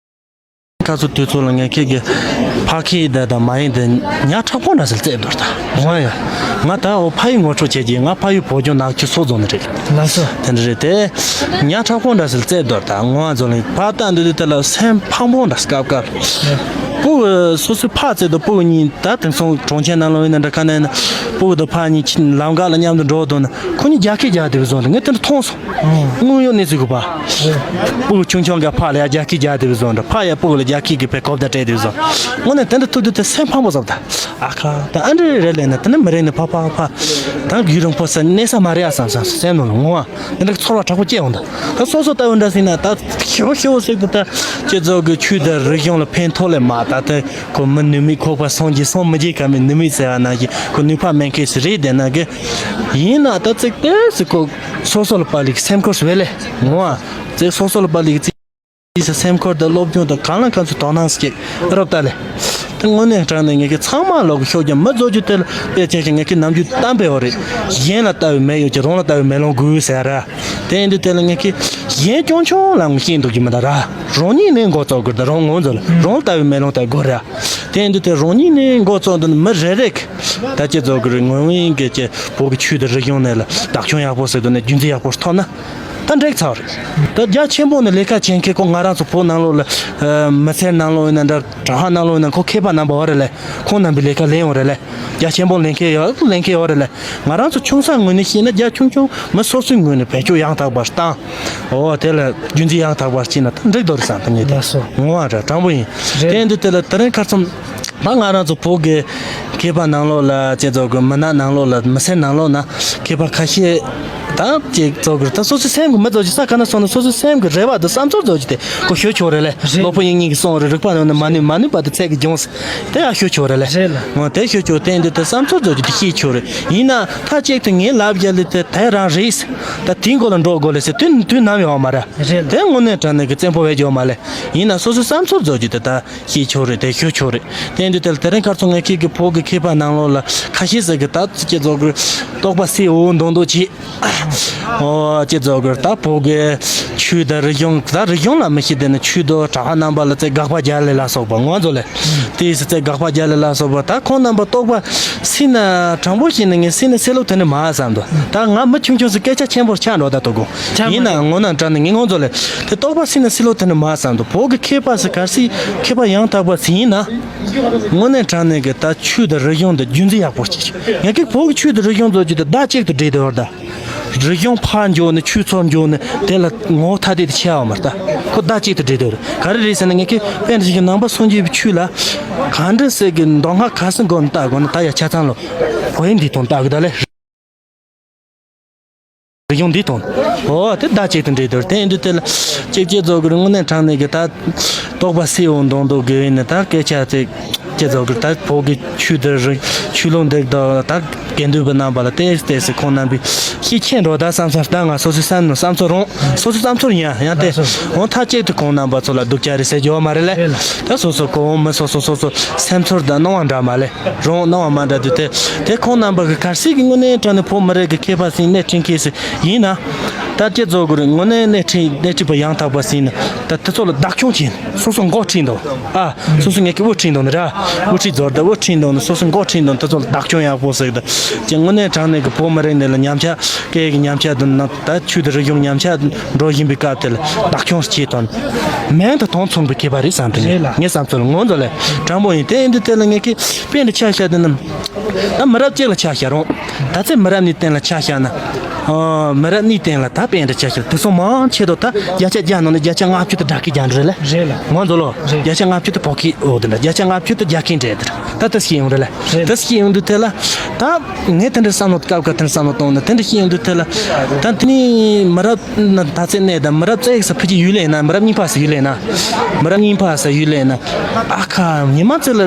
ཁ་སང་དུས་ཚོད་ལ་ངས་ཁྱེད་ཀྱི་ཕ་ཁྱི་དེ་དང་མ་ཡིན་དེ་ཉག་ཕྲ་པོ་འདྲ་ཟིག་བཙལ་འདུག་ད། འོ་ཡ། ང་ད་འོ་ཕ་ཡུལ་ངོ་སྤྲོད་བྱེད་ཀྱི། ང་ཕ་ཡུལ་བོད་ལྗོངས་ནག་ཆུ་སོག་རྫོང་ནས་རེད། ལགས་སོ། དེ་འདྲ་རེད་དེ། ཉག་ཕྲ་པོ་འདྲ་ཟིག་བཙལ་འདུག་ད། ངོ་བ་ཚོ་ལ་ཕར་ལྟ་འདུག་དུས་དེ་ལ་སེམས་ཕངས་པོ་འདྲ་སྐབས་སྐབས། སྤུ་གུ་སོ་སོའི་ཕ་བཙལ་དུས་སྤུ་གུ་གཉིས་ད་དེང་སང་གྲོང་ཁྱེར་ནང་ལོགས་ཡིན་ན་འདྲ་ག་ནས་ཡིན་ན་སྤུ་གུ་དང་ཕ་གཉིས་ཁྱིམ་ལམ་ཁ་ལ་མཉམ་དུ་འགྲོ་འདུག་ན་ཁོ་གཉིས་རྒྱ་སྐད་རྒྱག་བསྡད་པ་བཟོ་འདུག་ངས་དེ་འདྲ་མཐོང་སོང་། དངོས་ཡོད་གནས་ཚུལ་གོ་ཕ། སྤུ་གུ་ཆུང་ཆུང་ག་ཕ་ལ་ཡ་རྒྱ་སྐད་རྒྱག་བསྡད་པ་བཟོ་འདྲ། ཕ་ཡ་སྤུ་གུ་ལ་རྒྱ་སྐད་གི་བའི་གོ་བརྡ་སྤྲད་བསྡད་པ་བཟོ། དངོས་གནས་དེ་འདྲ་ཐུག་དུས་དེ་སེམས་ཕམ་པོ་བཟོ་བ་ད། ཨ་ཁ་ད་ཨ་འདྲ་རེད་ལས་ན་དེ་ནི་མི་རེད་ནི་ཕ་ཕ་ཕ། ད་རྒྱུན་རིང་པོ་ས་གནས་ས་མ་རེད་ཨ་བསམ་བསམ་སེམས་ནང་ལ་ངོ་ཨ། དེ་འདྲ་ཚོར་བ་དྲག་པོ་སྐྱེ་འོང་ད། ད་སོ་སོ་ལྟ་བུ་འདྲ་ཟིན་ན་ད་ཞོ་ཞོ་ཟིག་ཏུ་ད་སྤྱི་ཚོགས་ཀྱི་ཆོས་དང་རིག་གཞུང་ལ་ཕན་ཐོགས་ལས་མ་ད་ད་ཁོ་མི་ནུས་མེད་ཁོག་པ་སངས་རྒྱས་སངས་མི་རྒྱས་ག་མེད་ནུས་མེད་ཟེར་བ་ན་གི་ཁོ་ནུས་པ་མེད་མཁན་ཞིག་རེད་དེ་ན་གི། ཡིན་ན་ད་ཙིག་དེ་སི་ཁོ་སོ་སོ་ལ་པ་ལིག་སེམས་ཁུར་སི་བེ་ལེ་ངོ་ཨ། ཙིག་སོ་སོ་ལ་པ་ལིག་ཙིག་སེམས་ཁུར་དང་སློབ་སྦྱོང་དང་གང་ལ་གང་ཚོད་དོ་སྣང་སྐྱེ་རབ་ལྟ་ལེ། དེ་དངོས་གནས་དྲང་ནས་ངེད་ཀྱི་ཚང་མ་ལོག་གི་ཤོག་ཀྱང་མི་བཟོ་རྒྱུ་དེ་ལ་དཔེ་ཆ་ཞིག་ངེད་ཀྱི་ནམ་རྒྱུན་གཏམ་དཔེ་འོ་རེད། གཞན་ལ་ལྟ་བའི་མེ་ཡོད་ཀྱི་རང་ལ་ལྟ་བའི་མེ་ལོང་དགོས་ཟེར་ར། དེ་ཡིན་དུས་དེ་ལ་ངེད་ཀྱི་གཞན་ཆུང་ཆུང་ལ་ངོ་ཤེས་འདུག་རྒྱུ་མི་འདུག་ར། རང་ཉིད་ནས་འགོ་བཙུགས་དགོས་དང་རང་ངོ་ཚོ་ལ་རང་ལྟ་བའི་མེ་ལོང་ལྟ་དགོས་ར། དེ་ཡིན་དུས་དེ་རང་ཉིད་ནས་འགོ་བཙུགས་འདུག་མི་རེ་རེ་གི་ད་ཅི་བཟོ་དགོས་རེད། ངོ་བོ་ཡིན་གི་ཅི་བོད་ཀྱི་ཆོས་དང་རིག་གཞུང་ནས་ལ་བདག་སྐྱོང་ཡག་པོ་ཟེར་དུས་ནས་རྒྱུན་འཛིན་ཡག་པོ་ཐོབ་ན། ད་འགྲིག་ཚར་རེད། ད་རྒྱ་ཆེན་པོ་ནས་ལས་ཀ་བྱེད་མཁན་ཁོ་ང་རང་ཚོ་བོད་ནང་ལོགས་ལ་ཨ། མི་སེར་ནང་ལོགས་ཡིན་ན་འདྲ་གྲྭ་པ་ནང་ལོགས་ཡིན་ན་ཁོ་མཁས་པ་རྣམ་པ་བ་རེད་ལས་ཁོང་རྣམ་པའི་ལས་ཀ་ལས་ཡོང་རེད་ལས། རྒྱ་ཆེན་པོ་ལས་མཁན་ཡོད་ལས་མཁན་ཡོད་རེད་ལས། ང་རང་ཚོ་ཆུང་ས་ངོས་ནས་བཤད་ན་རྒྱ་ཆུང་ཆུང་མི་སོ་སོའི་ངོས་ནས་བེད་སྤྱོད་ཡང་དག་པར་བཏང་། འོ་དེ་ལ་རྒྱུན་འཛིན་ཡང་དག་པར་བྱས་ན་ད་འགྲིག་འདུག་རེད་བསམ་ད་ངས་དེ་ལགས་སོ། ངོ་བ་ར་དྲང་པོ་ཡིན། རེད། དེ་ཡིན་དུས་དེ་ལ་དེ་རིང་ཁ་རྩང་ད་ང་རང་ཚོ་བོད་ཀྱི་མཁས་པ་ནང་ལོགས་ལ་ཅེ་ཚོ་གི་མི་སྣ་ནང་ལོགས་ལ་མི་སེར་ནང་ལོགས་ན་མཁས་པ་ཁ་ཤས་ད་ཅེ་ཚོ་གི་ད་སོ་སོའི་སེམས་ཀྱི་མི་ཚོ་ཅི་ས་ག་ན་སོང་ན་སོ་སོའི་སེམས་ཀྱི་རེ་བ་དང་བསམ་ཚུལ་ཚོ་ཅི་དེ་ཁོ་ཤོད་ཆོག་རེད་ལེ། རེད། ལོ་ཕོ་ཡིན་ཉིན་གྱི་སོང་རེད། རིག་པ་ནང་ནས་མ་ནུས་མ་ནུས་པ་དེ་ཚད་ཀྱི་སྦྱོངས་དེ་ཡང་ཤོད་ཆོག་རེད་ལེ། རེད་ལ། ངོ་དེ་ཤོད་ཆོག་དེ་འདི་དེ་བསམ་ཚུལ་ཚོ་ཅི་དེ་ཤེས་ཆོག་རེད། ཡིན་ན་ཐ་ཅིག་ཏུ་ངའི་ལབ་རྒྱ་ལི་དེ་དེ་རང་རེད། ད་དེའི་མགོ་ལ་འགྲོ་དགོས་ལེ་ཟེར་དུས་དུས་ནམ་ཡོང་མ་རེད། རེད་ལ། དེ་དངོས་གནས་དྲང་གནས་ཀྱི་བཙན་པོ་བས་འཇོག་མ་ལེ། ཡིན་ན་སོ་སོའི་བསམ་ཚུལ་ཚོ་ཅི་དེ་ད། ཤེས་ཆོག་རེད་དེ་ཤོད་ཆོག་རེད། དེ་འདི་དེར་དེ་རིང་ཁར་ཚོ་ངེད་ཀྱི་གི་བོད་ཀྱི་མཁས་པ་ནང་ལོགས་ལ་ཁ་ཤས་ཟེར་གི་ད་ཅི་ཚོ་གི་རྟོག་པ་སེ་འོ་མདོག་མདོག་བྱེད། ཨོ་ཅི་ཚོ་གི་ད་བོད་ཀྱི་ཆོས་དང་རིག་གཞུང་ད་རིག་གཞུང་ལ་མི་ཤེས་དེ་ནི་ཆོས་དང་གྲྭ་པ་རྣམ་པ་ལ་ཚེ་དགག་པ་རྒྱག་ལེ་ལ་སོགས་པ་ངོ་ཚོ་ལེ། དེ་སི་ཚེ་དགག་པ་རྒྱག་ལེ་ལ་སོགས་པ་ད་ཁོང་རྣམ་པ་རྟོག་པ་སེ་ན་དྲང་པོ་བཤད་ན་ངས་སེ་ན་སེ་ལོ་དེ་ནི་མ་བསམ་དོ། ད་ང་མི་ཆུང་ཆུང་སི་སྐད་ཆ་ཆེན་པོར་ཆགས་འགྲོ་ད་དོ་གོ། ཡིན་ན་ངོ་ན་དྲང་ནི་ངས་ངོ་ཚོ་ལེ། དེ་རྟོག་པ་སེ་ན་སེ་ལོ་དེ་ནི་མ་བསམ་དོ། བོད་ཀྱི་མཁས་པ་སི་གར་སི་མཁས་པ་ཡང་དག་པ་སི་ཡིན་ན། དངོས་གནས་དྲང་གནས་ཀྱི་ད་ཆོས་དང་རིག་གཞུང་དང་རྒྱུན་འཛིན་ཡག་པོ་བྱེད་ཆོག་ངས་ཀྱི་བོད་ཀྱི་ཆོས་དང་རིག་གཞུང་ཚོ་ཅི་དང་ཟླ་གཅིག་ཏུ་འདྲེས་དེ་བར་ད། རིག་གཞུང་ཕར་འཇོག་ནས་ཆོས་ཚུར་འཇོག་ནས་དེ་ལ་ངོ་ཐ་དད་དུ་ཆེ་བ་མ་ལྟ། ཁོ་ཟླ་གཅིག་ཏུ་འདྲེས་དེ་བར་ག་རེ་རེད་ཟེར་ན་ངས་ཀྱི་དཔེར་ན་ཞིག་ནང་པ་སངས་རྒྱས་པའི་ཆོས་ལ་ག་འདྲ་ཟེར་གི་མདོ་སྔགས་ག་སུ་འགོ་ནས་ལྟ་དགོས་ན་ད་ཡ་ཆ་ཚང་ལོ། གོ་ཡིན་འདི་དང་ལྟ་གི་ད་ལེ། རིག་གཞུང་འདི་དང་། འོ་དེ་ཟླ་གཅིག་ཏུ་འདྲེས་དོར་དེ་ཡིན་དུས་དེ་ལ་གཅིག་གཅིག་རྫོགས་གི་རིང་དངོས་གནས་དྲང་གནས་ཀྱི་ད་རྟོག་པ་སེ་འོ་མདོག་མདོག་གི་ཡིན་ནི་ད་སྐད་ཆ་ཚིག་གཅིག་རྫོགས་གི་ད་བོད་ཀྱི་ཆོས་དེ་རིག་ཆོས་ལུགས་འདི་དང་ད་དགེ་འདུན་པའི་རྣམ་པ་ལ་ཏེས་ཏེས་སི་ཁོང་རྣམ་པའི་ཤེས་ཁྱེད་འགྲོ་ད་བསམ་སར་ད་ང་སོ་སོའི་བསམ་ནི་བསམ་ཚོར་རང་སོ་སོའི་བསམ་ཚོར་ཡིན་ཡང་ཏེ་འོ་ཐ་གཅིག་ཏུ་ཁོང་རྣམ་པ་ཚོ་ལ་སྡུག་ཅག་རེད་ཟེར་རྒྱུ་བ་མ་རེད་ལེ། ད་སོ་སོ་གོ་འོང་མི་སོ་སོ་སོ་སོ་སེམས་ཚོར་དང་སྣང་བ་འདྲ་མ་ལེ། རང་སྣང་བ་མ་འདྲ་དུས་དེ་དེ་ཁོང་རྣམ་པ་གི་གར་སྲིད་ཀྱི་དངོས་གནས་དྲང་ནས་བོད་མི་རིགས་ཀྱི་མཁས་པ་ཟིན་སྣེ་ཁྲིད་མཁན་ཟིན་ཡིན་ན། ད་སྐྱེ་རྫོགས་དགོས་རེད་དངོས་གནས་སྣེ་ཁྲིད་སྣེ་ཁྲིད་པ་ཡང་དག་པ་ཟིན་ན་ད་དེ་ཚོ་ལ་བདག་སྐྱོང་བྱེད་སོ་སོ་འགོ་ཁྲིད་འདུག་ཨ། སོ་སོ་ངེད་ཀྱི་དབུ་ཁྲིད་འདུག་ནི་ར། དབུ་ཁྲིད་རྫོགས་ད་དབུ་ཁྲིད་འདུག་ནི་སོ་སོ་འགོ་ཁྲིད་འདུག་ནི་དེ་ཚོ་ལ་བདག་སྐྱོང་ཡག་པོ་ཟེར་གི་ད་ཀྱེ་དངོས་གནས་དྲང་གནས་ཀྱི་བོད་མི་རིགས་འདི་ལ་ཉམས་ཆག་སྐད་ཀྱི་ཉམས་ཆག་འདི་ན་ད་ཆོས་དང་རིག་གཞུང་ཉམས་ཆག་འགྲོ་བཞིན་པའི་སྐབས་དེ་ལ་བདག་སྐྱོང་བྱེད་དོན་མིང་དང་དོན་མཚུངས་པའི་མཁས་པ་རེད་བསམ་དུ་རེད་ལ། ངའི་བསམ་ཚུལ་ངོ་ཚ་ལས་དྲང་པོ་ཡིན་དེ་ཡིན་དུས་དེ་ལ་ངེད་ཀྱི་དཔེ་འདི་ཆ་བཞག་དེ་ནི། ད་མི་རབས་གཅིག་ལ་ཆ་བཞག་རུང་། ད་ཚེ་མི་རབས་གཉིས་སྟེང་ལ་ཆ་བཞག་ན། ཨ། མི་རབས་གཉིས་སྟེང་ལ་ད་དཔེ་འདྲ་ཆ་བཞག་དེ་སོང་མང་ཆེ་དོ་ད་བརྒྱ་ཆ་བརྒྱ་ནང་ནས་བརྒྱ་ཆ་ལྔ་བཅུ་དེ་སྦྲག་གི་རྒྱ་འགྲོ་ལ། རེད་ལ། ངོ་ཚ་ལོ། རེད། བརྒྱ་ཆ་ལྔ་བཅུ་དེ་བོད་ཀྱི་འོ་དེ་འདྲ་བརྒྱ་ཆ་ལྔ་བཅུ་དེ་རྒྱ་སྐད་འདྲ་དེ་འདྲ་ད་དེ་སྐྱེ་ཡོང་རེད་ལ། རེད། དེ་སྐྱེ་ཡོང་དུས་དེ་ལ། ད། ངས་དེ་འདྲ་བསམ་བློ་སྐབས་སྐབས་དེ་འདྲ་བསམ་བློ་གཏོང་ན་དེ་འདྲ་སྐྱེ་ཡོང་དུས་དེ་ལ། ད་དེ་ནི་མི་རབས་ན་ད་ཚེ་གནས་དང་མི་རབས་གཅིག་ས་ཕུ་གྱི་ཡུལ་ལས་ན་མི་རབས་གཉིས་པ་ས་ཡུལ་ལས་ན། མི་རབས་གཉིས་པ་ས་ཡུལ་ལས་ན། ཨ་ཁ་ཉི་མ་ཚེ་ལ་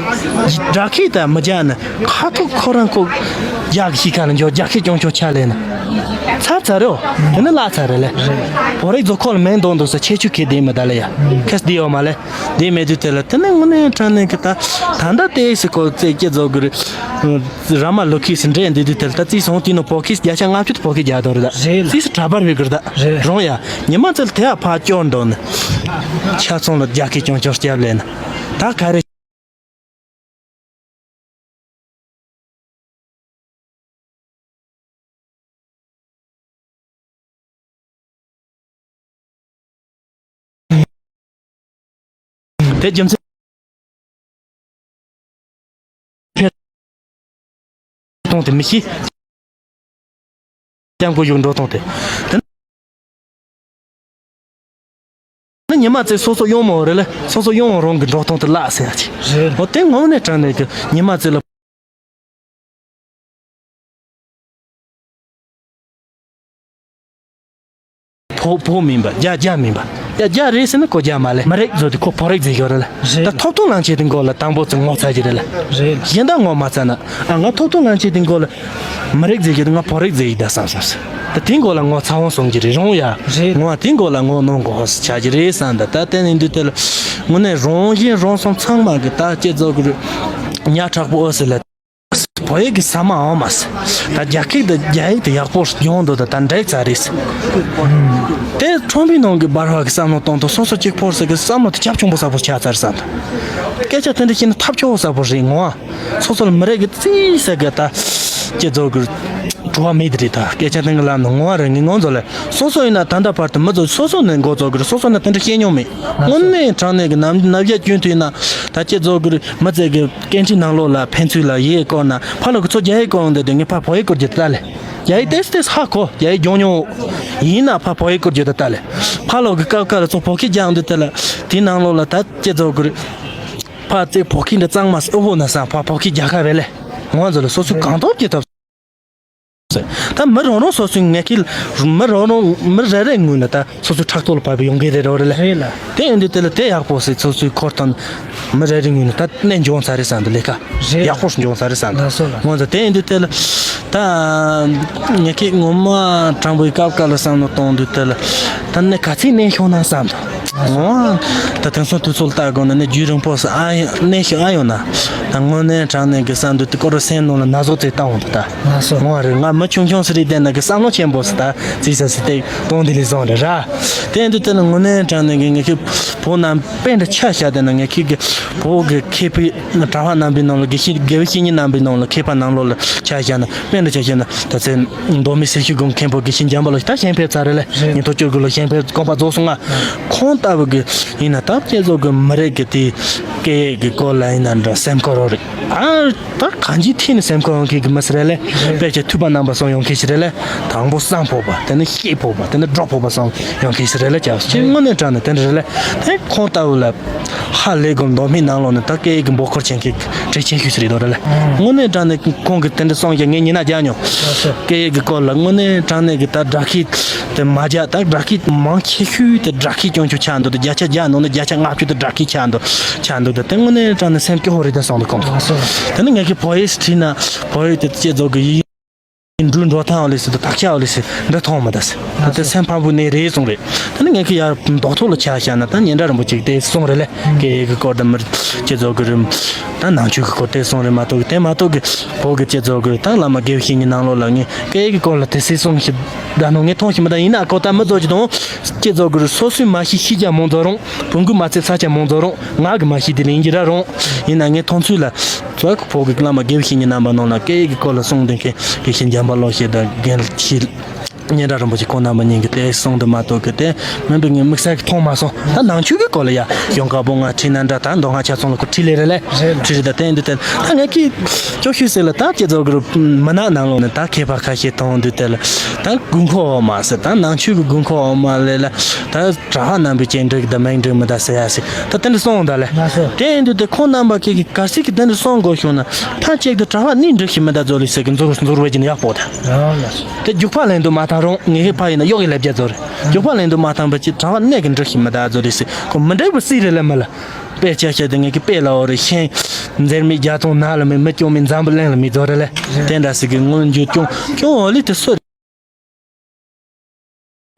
སྦྲག་གི་ད་མི་རྒྱག་ན། ཁ་ཐུག་ཁོ་རང་ཁོ་རྒྱག་གི་ཤི་ཁ་ལ་འཇོག་རྒྱག་ཤི་ཅོང་ཅོ་ཆ་ལས་ན། ཚར་ཚར་རེད། དེ་ནི་ལ་ཚར་རེད་ལེ། བོ་རིག་རྫོ་ཁོ་ལ་མེང་དོང་དུ་ས་ཆེ་ཆུ་ཁེ་དེ་མི་ད་ལེ་ཡ། ཁེས་དེ་ཡོད་མ་ལེ། དེ་མེད་དུས་དེ་ལ་དེ་ནི་དངོས་གནས་དྲང་གནས་ཀྱི་ད་ད་ལྟ་དེ་སི་ཁོ་ཚེ་སྐྱེ་རྫོགས་གི་རེད། ར་མ་ལོ་ཁེས་འདྲེ་འདི་དུས་དེ་ལ་ད་རྩིས་སོང་དུས་ནོ་བོ་ཁེས་བརྒྱ་ཆ་ལྔ་བཅུ་དུ་བོ་ཁེས་རྒྱག་དོ་རེད་ད། རེད། རྩིས་སུ་གྲྭ་པར་བི་གི་རེད་ད། རེད། རོང་ཡ། ཉི་མ་ཚེ་ལ་དེ་ཡ་ཕ་སྐྱོར་འདོན་ནི། ཆ་ཚང་ལ་རྒྱ་སྐད་ཅོང་ཅོ་སྐྱབས་ལེན་ནི། ད་ག་རེ། དེ་རྒྱུ་མཚན། དེ་མི་ཤེས། སྐྱབས་མགོན་བཞུགས་འགྲོ་སྟངས་དེ། དེ་ནི་ཉི་མ་ཚེ་སོ་སོ་གཡུང་མོ་རེད་ལ། སོ་སོ་གཡུང་མོ་རང་གི་འགྲོ་སྟངས་དེ་ལགས་ཟེར་ཡ་ཅིག་རེད། འོ་དེ་ངོ་ནས་དྲང་ནས་གི་ཉི་མ་ཚེ་ལ། ཕོ་ཕོ་མིན་པ་རྒྱ་རྒྱ་མིན་པ། ཡ་རྒྱ་རེད་ཟེར་ན་ཁོ་རྒྱ་མ་ལེ། མི་རིགས་ཚོ་དེ་ཁོ་ཕོ་རིགས་ཟེར་ཡོད་རེད་ལ། རེད། ད་ཐོབ་ཐང་ལངས་ཆེད་དེ་མགོ་ལ་དང་པོ་ཚོ་ངོ་ཚ་གི་རེད་ལ། རེད། གཞན་དག་ངོ་མ་ཚ་ན། ཨ་ང་ཐོབ་ཐང་ལངས་ཆེད་དེ་མགོ་ལ་མི་རིགས་ཟེར་གི་ང་ཕོ་རིགས་ཟེར་ཡི་ད་བསམ་བསམ་སོང་། ད་དེ་མགོ་ལ་ངོ་ཚ་བོ་སོང་གི་རེད་རུང་ཡ། རེད། ངོ་དེ་མགོ་ལ་ངོ་གནོང་དགོས་ཆགས་ཀྱི་རེད་བསམ། ད་ད་དེ་ནི་འདི་དེ་ལ་དངོས་གནས་རང་བཞིན་རང་སོང་ཚང་མ་གི་ད་སྐྱེ་ཚོ་གི་རེད། ཉག་ཕྲག་པོ་ཨོ་ཟེར་ལ། བོད་ཡིག་གི་ས་མ་འོང་མ་སི། ད་རྒྱ་སྐད་དང་རྒྱ་ཡིག་དེ་ཡག་པོ་སྦྱོང་འདུག་ད་ད་འགྲིག་ཚར་རེད། དེ་ཁྲོམ་པའི་ནང་གི་འབར་བ་གི་བསམ་བློ་གཏོང་དུས་སོ་སོ་གཅིག་པོ་ཟེར་གི་བསམ་བློ་དེ་ཁྱབ་ཆུང་པོ་ས་པོ་ཆགས་ཚར་བསམ། སྐད་ཆ་དེ་འདྲ་བཤད་ན་ཐབས་སྐྱོ་བོ་ས་པོ་རེད་ངོ་། སོ་སོ་ལ་མི་རེ་གི་རྩིས་ཟེར་གི་ད་སྐྱེ་ཚོ་གི་བྲོ་བ་མེད་དེ་རེད། ད་སྐད་ཆ་དེ་གི་ལམ་ནང་ངོ་བ་རེད། ངས་ངོ་ཚོ་ལ་སོ་སོ་ཡིན་ན་ད་ལྟ་བར་དུ་མི་ཚོ་སོ་སོ་ནས་འགོ་ཚོ་གི་རེད། སོ་སོ་ན་དེ་འདྲ་བཤད་མྱོང་མེད། དངོས་གནས་དྲང་གནས་གི་ནམ་ནམ་རྒྱ་སྐྱོན་དུས་ན་ད་སྐྱེ་ཚོ་གི་རེད། མི་ཚེ་གི་སྐད་འཕྲིན་ནང་ལོགས་ལ་ཕན་ཚུན་ལ་ཡིག་བསྐུར་ན་ཕ་ལོ་གི་ཚོ་རྒྱ་ཡིག་བསྐུར་འོང་དེ་དེ་ངས་ཕ་བོད་ཡིག་བསྐུར་རྒྱུ་ལྟ་ལེ། རྒྱ་ཡིག་ཏེས་ཏེས་ཧ་གོ། རྒྱ་ཡིག་སྦྱོང་མྱོང་། ཡིན་ན་ཕ་བོད་ཡིག་བསྐུར་རྒྱུ་ད་ལྟ་ལེ། ཕ་ལོ་གི་སྐབས་སྐབས་ལ་ཚོ་བོད་སྐད་རྒྱག་འོང་དེ་ལྟ་ལེ། དེའི་ནང་ལོགས་ལ་ད་སྐྱེ་ཚོ་གི་རེད། ཕ་ཚེ་བོད་སྐད་འདི་གཙང་མ་ཨོ་བོ་ན་སང་ཕ་བོད་སྐད་རྒྱག་ཁ་བས་ལེ། ང་ཚོ་ལ་སོ་སོའི་གང་ཐོབ་ཀྱི་ཐབས། ད་མི་རང་རང་སོ་སོའི་ངན་སྐྱེལ། མི་རང་རང་མི་རེ་རེ་ངོས་ནས་ད་སོ་སོའི་ཕྲག་དོག་ལ་བབས་པའི་ཡོང་གི་རེད་རོ་རེད་ལ། རེད་ལ། དེ་ཡིན་དུས་དེ་ལ་དེ་ཡག་པོ་ཟེར་སོ་སོའི་འཁོར་དང་། མི་རེ་རེ་ངོས་ནས་ད་གནས་འབྱུང་ཚར་རེད་བསམ་འདུག་ལས་ཀ་རེད། ཡག་པོ་འབྱུང་ཚར་རེད་བསམ་འདུག་ལགས་སོ་ལགས། ངོ་ཚ་དེ་ཡིན་དུས་དེ་ལ་ད་ངན་སྐྱེལ་ངོ་མ་དྲང་པོའི་སྐབས་སྐབས་ལ་བསམ་བློ་གཏོང་དུས་དེ་ལ་ད་གནས་ག་ཚད་གནས་ཤོང་ན་བསམ་འདུག་ངོ་། ད་དེང་སང་དུས་ཚོད་ལྟ་དགོས་ན་ནི་རྒྱུན་རིང་པོ་སུ་ཨ་ཡོང་གནས་ཤིག་ཨ་ཡོང་ན། ད་དངོས་གནས་དྲང་གནས་ཀྱི་བསམ་འདུག་དེ་སྐོར་སེམས་ནང་ལ་ན་ཟུག་དེ་བཏང་འོང་ད་ད། ང་སོ། ངོ་རེད། ང་མི་ཆུང་ཆུང་སུ་རེད་བསྡད་ན་གི་བསམ་བློ་ཆེན་པོ་སུ་ད་རྩིས་ས་སུ་དེ་གཏོང་དེ་ལས་བཟང་རེད་ར། དེ་འདི་དེ་ནི་དངོས་གནས་དྲང་གནས་ཀྱི་ངེད་ཀྱི་བོད་ནང་དཔེ་འདྲ་ཆ་བཞག་དེ་ན་ངེད་ཀྱི་གི་བོད་ཀྱི་མཁས་པའི་གྲྭ་བ་རྣམ་པའི་ནང་ལ་དགེ་བཤེས་དགེ་བའི་བཤེས་གཉེན་རྣམ་པའི་ནང་ལ་མཁས་པ་ནང་ལོགས་ལ་ཆ་བཞག་ན་དཔེ་འདྲ་ཆ་བཞག་ན་ད་ཚེ་མདོ་སྨད་སེར་ཤུལ་དགོན་མཁན་པོ་དགེ་བཤེས་འཇམ་དཔལ་ལགས་ད་གཞན་ཕེབས་ཚར་རེད་ལ། རེད། ཉིན་ཐོ་བཅུ་དགུ་ལ་གཞན་ཕེབས་དགོངས་པ་རྫོགས་སོང་ང་། ཁོང་ལྟ་བུ་གི་ཡིན་ན་ད་སྐྱེ་ཚོ་གི་མི་རིགས་ཀྱི་དེ་སྐད་ཡིག་གི་སྐོར་ལ་ཡིན་ན་འདྲ་སེམས་ཁུར་རོགས་རེད། ཨ་ད་གང་ཅིའི་ཐད་ནས་སེམས་ཁུར་འོང་མཁན་གི་མི་སི་རེད་ལེ། དཔེ་ཆ་ཐོས་པ་རྣམ་པ་སོང་ཡོང་མཁན་ཞིག་རེད་ལེ། དང་པོ་བསམ་ཕོད་པ་དེ་ནི་ཤེས་ཕོད་པ་དེ་ནི་སྒྲོག་ཕོད་པ་སོང་ཡོང་མཁན་ཞིག་རེད་ལེ། ཅག་ཅིག་དངོས་གནས་དྲང་ནས་དེ་འདྲ་རེད་ལེ། དེ་ཁོང་ལྟ་བུ་ལ་ཧ་ལས་གོ་མདོ་སྨད་ནང་ལོགས་ནས་ད་སྐད་ཡིག་གི་འབོད་སྐུལ་བྱེད་མཁན་གྲས་ཆེ་ཤོས་ཞིག་རེད་དོ་རེད་ལེ། དངོས་གནས་དྲང་ནས་ཁོང་གི་དེ་འདྲ་སོང་ཡ་ངས་ཉི་ན་རྒྱག་མྱོང་། སྐད་ཡིག་གི་སྐོར་ལ་དངོས་གནས་དྲང་གནས་ཀྱི་ད་སྒྲ་སྐད་དེ་མ་རྒྱག་ད་སྒྲ་སྐད་མང་ཆེ་ཤོས་དེ་སྒྲ་སྐད་སྐྱོན་ཆུ་ཆགས་འདུག་ད་བརྒྱ་ཆ་བརྒྱ་ནང་ནས་བརྒྱ་ཆ་ལྔ་བཅུ་དེ་སྒྲ་སྐད་ཆགས་འདུག་ཆགས་འདུག་ད་དེ་དངོས་གནས་དྲང་ནས་སེམས་སྐྱོ་བོ་རེད་ད་སོང་འདུག་ཁོང་ཚོ། དེ་ནི་ངས་ཀྱི་བོད་ཡིག་བྲིས་ན་བོད་ཡིག་དེ་སྐྱེ་ཚོ་གི་ཡིག་འབྲུ་འགྲོ་ཐང་ལས་སི་དེ་དག་ཆ་ལས་སི་འདི་མཐོང་མ་ད་སི་ད་དེ་སེམས་ཕམ་པོ་ནས་རེད་སོང་རེད། དེ་ནི་ངས་ཀྱི་ཡར་རྡོག་ཐོག་ལ་ཆ་བཞག་ན་ད་ཉེ་འདྲ་རིན་པོ་ཆེ་དེ་སོང་རེད་ལེ། སྐད་ཡིག་གི་སྐོར་དང་མི་སྐྱེ་ཚོ་གི་རིམ། ད་ནང་ཆོས་ཀྱི་སྐོར་དེ་གསུངས་རེད་མ་གཏོགས་ཀྱི་དེ་མ་གཏོགས་ཀྱི་བོད་ཀྱི་སྤྱི་ཚོགས་ཀྱི་ད་བླ་མ་དགེ་བའི་བཤེས་གཉེན་ནང་ལོགས་ལ་ངས་སྐད་ཡིག་གི་སྐོར་ལ་དེ་སྲིད་གསུངས་ཤིག་ད་ནོ་ངས་མཐོང་ཤིག་མི་ད་ཡིན་ན་ཨ་ཁོ་ད་མི་ཚོ་ཅི་དང་སྤྱི་ཚོགས་ཀྱི་སོ་སོའི་མ་ཤེས་ཤེས་རྒྱ་མང་ཚོ་རུང་བོང་གུ་མ་ཚད་ས་ཆ་མང་ཚོ་རུང་ང་གི་མ་ཤེས་དེ་ལ་ཡིན་གྱི་ར་རུང་ཡིན་ན་ངས་མཐོང་ཚུལ་ལ་ཚོ་བོད་ཀྱི་བླ་མ་དགེ་བའི་བཤེས་གཉེན་རྣམ་པ་ནང་ལ་སྐད་ཡིག་གི་སྐོར་ལ་གསུངས་དེ་མཁན་དགེ་བཤེས་འཇམ་དཔལ་བློ་ཤེས་དང་རྒན་ཤེས། སྙན་གྲགས་རིན་པོ་ཆེ་ཁོང་རྣམ་པ་གཉིས་ཀྱིས་དེ་གསུངས་དུ་མ་གཏོགས་ཀྱི་དེ་མིན་པའི་ངའི་དམིགས་བསལ་གྱི་མཐོང་མ་སོང་། ད་ནང་ཆོས་ཀྱི་སྐོར་ལ་ཡ་ཡོང་དཀའ་པོ་ང་ཁྲིད་ན་འདྲ་ད་མདོ་སྔགས་ཆ་ཚང་ལ་ཁོ་ཁྲིད་ལེ་རེ་ལེ་རེད་ལ། ཁྲིད་རེ་ད་བསྟན་འདུག་དེ་ད་ངས་ཀྱིས་སྐྱོ་ཤོས་ཟེར་ལ་ད་སྤྱི་ཚོགས་ཀྱི་མི་ནག་ནང་ལོགས་ནས་ད་མཁས་པ་ཁ་ཤས་མཐོང་འདུག་དེ་ལ་ད་དགོས་མཁོ་འོག་མ་ཟེར་ད་ནང་ཆོས་ཀྱི་དགོས་མཁོ་འོག་མ་ལས་ལ་ད་གྲྭ་བ་རྣམ་པའི་སྐྱེ་འགྲིག་ད་མིང་འགྲིག་མི་ད་ཟེར་ཡ་ཟེར་ད་དེ་འདྲ་གསུངས་འདུག་ལེ། ལགས་སོ། དེ་ཡིན་དུས་དེ་ཁོང་རྣམ་པ་ཁྱེད་ཀྱིས་གལ་སྲིད་ཀྱི་དེ་འདྲ་གསུངས་དགོས་བྱུང་ན་ཐང་ཅིག་ཏུ་གྲྭ་བ་གཉིས་འགྲིག་ཤི་མི་ད་ཛོ་ལི་ཟེར་གི་འཛུར་འཛུར་བས་ཀྱི་ནི་ཡག་པོ་ད། ཨ་ལགས་སོ། དེ་རྒྱུག་པ་ལེན་དུ་མ་ཐང་རུང་ངེད་ཀྱི་ཕ་ཡིན་ན་གཡོག་གི་ལེབ་རྒྱ་ཛོ་རེད། རྒྱུག་པ་ལེན་དུ་མ་ཐང་པ་ཅི་གྲྭ་བ་གནས་ཀྱི་འགྲིག་ཤི་མི་ད་ཛོ་ལི་ཟེར་ཁོ་མི་འགྲིག་པ་སྲིད་རེད་ལེ་མི་ལ། དཔེ་ཆ་བཤད་དེ་ངེད་ཀྱི་དཔེ་ལ་འོ་རེ་ཤེས། འཛེར་མི་རྒྱ་ཚོང་ན་ལ་མི་མི་སྐྱོང་མི་འཛམ་བུ་གླིང་ལ་མི་ཛོ་རེད་ལེ། དེ་འདྲ་ཟེར་གི་སྔོན་འགྱུར་སྐྱོང་སྐྱོང་འོ་ལི་དེ་སུ་རེད།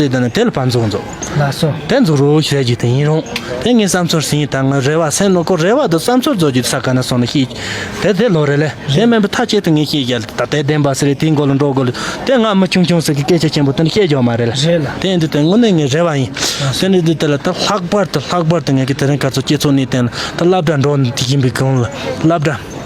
རེད་ད་ནི་དེ་ལ་ཕན་ཚུན་ཚོ། ལགས་སོ། དེ་ཚོ་རོ་ཞེས་ཀྱི་དེ་ཡིན་རུང་། དེ་ངའི་བསམ་ཚུལ་ཟིན་ད་ང་རེ་བ་སེམས་ནོ་ཀོ་རེ་བ་དུ་བསམ་ཚུལ་རྫོགས་ཀྱི་ས་ག་ན་སོང་ནས་ཤེས། དེ་དེ་ལོ་རེ་ལེ། དེ་མིན་པ་ཐག་ཆད་དུ་ངས་ཤེས་ཀྱི་ད་དེ་བདེན་པ་ཟེར་རེད་དེའི་མགོ་ལ་འགྲོ་དགོས་ལ། དེ་ང་མི་ཆུང་ཆུང་ཟེར་གི་སྐད་ཆ་ཆེན་པོ་དེ་ནི་བཤད་རྒྱུ་མ་རེད་ལ། རེད་ལ། དེ་འདི་དེ་དངོས་གནས་ངའི་རེ་བ་ཡིན། དེ་ནི་འདི་དེ་ལ་ད་ལྷག་པར་དུ་ལྷག་པར་དུ་ངས་ཀྱི་དེ་རིང་སྐར་ཚོ་སྤྱི་ཚོགས་གནས་སྟངས་ལ་ད་སློབ་གྲྭ་འགྲོ་འདི་ཡིན་པའི་གང་ལ་སློབ་གྲྭ།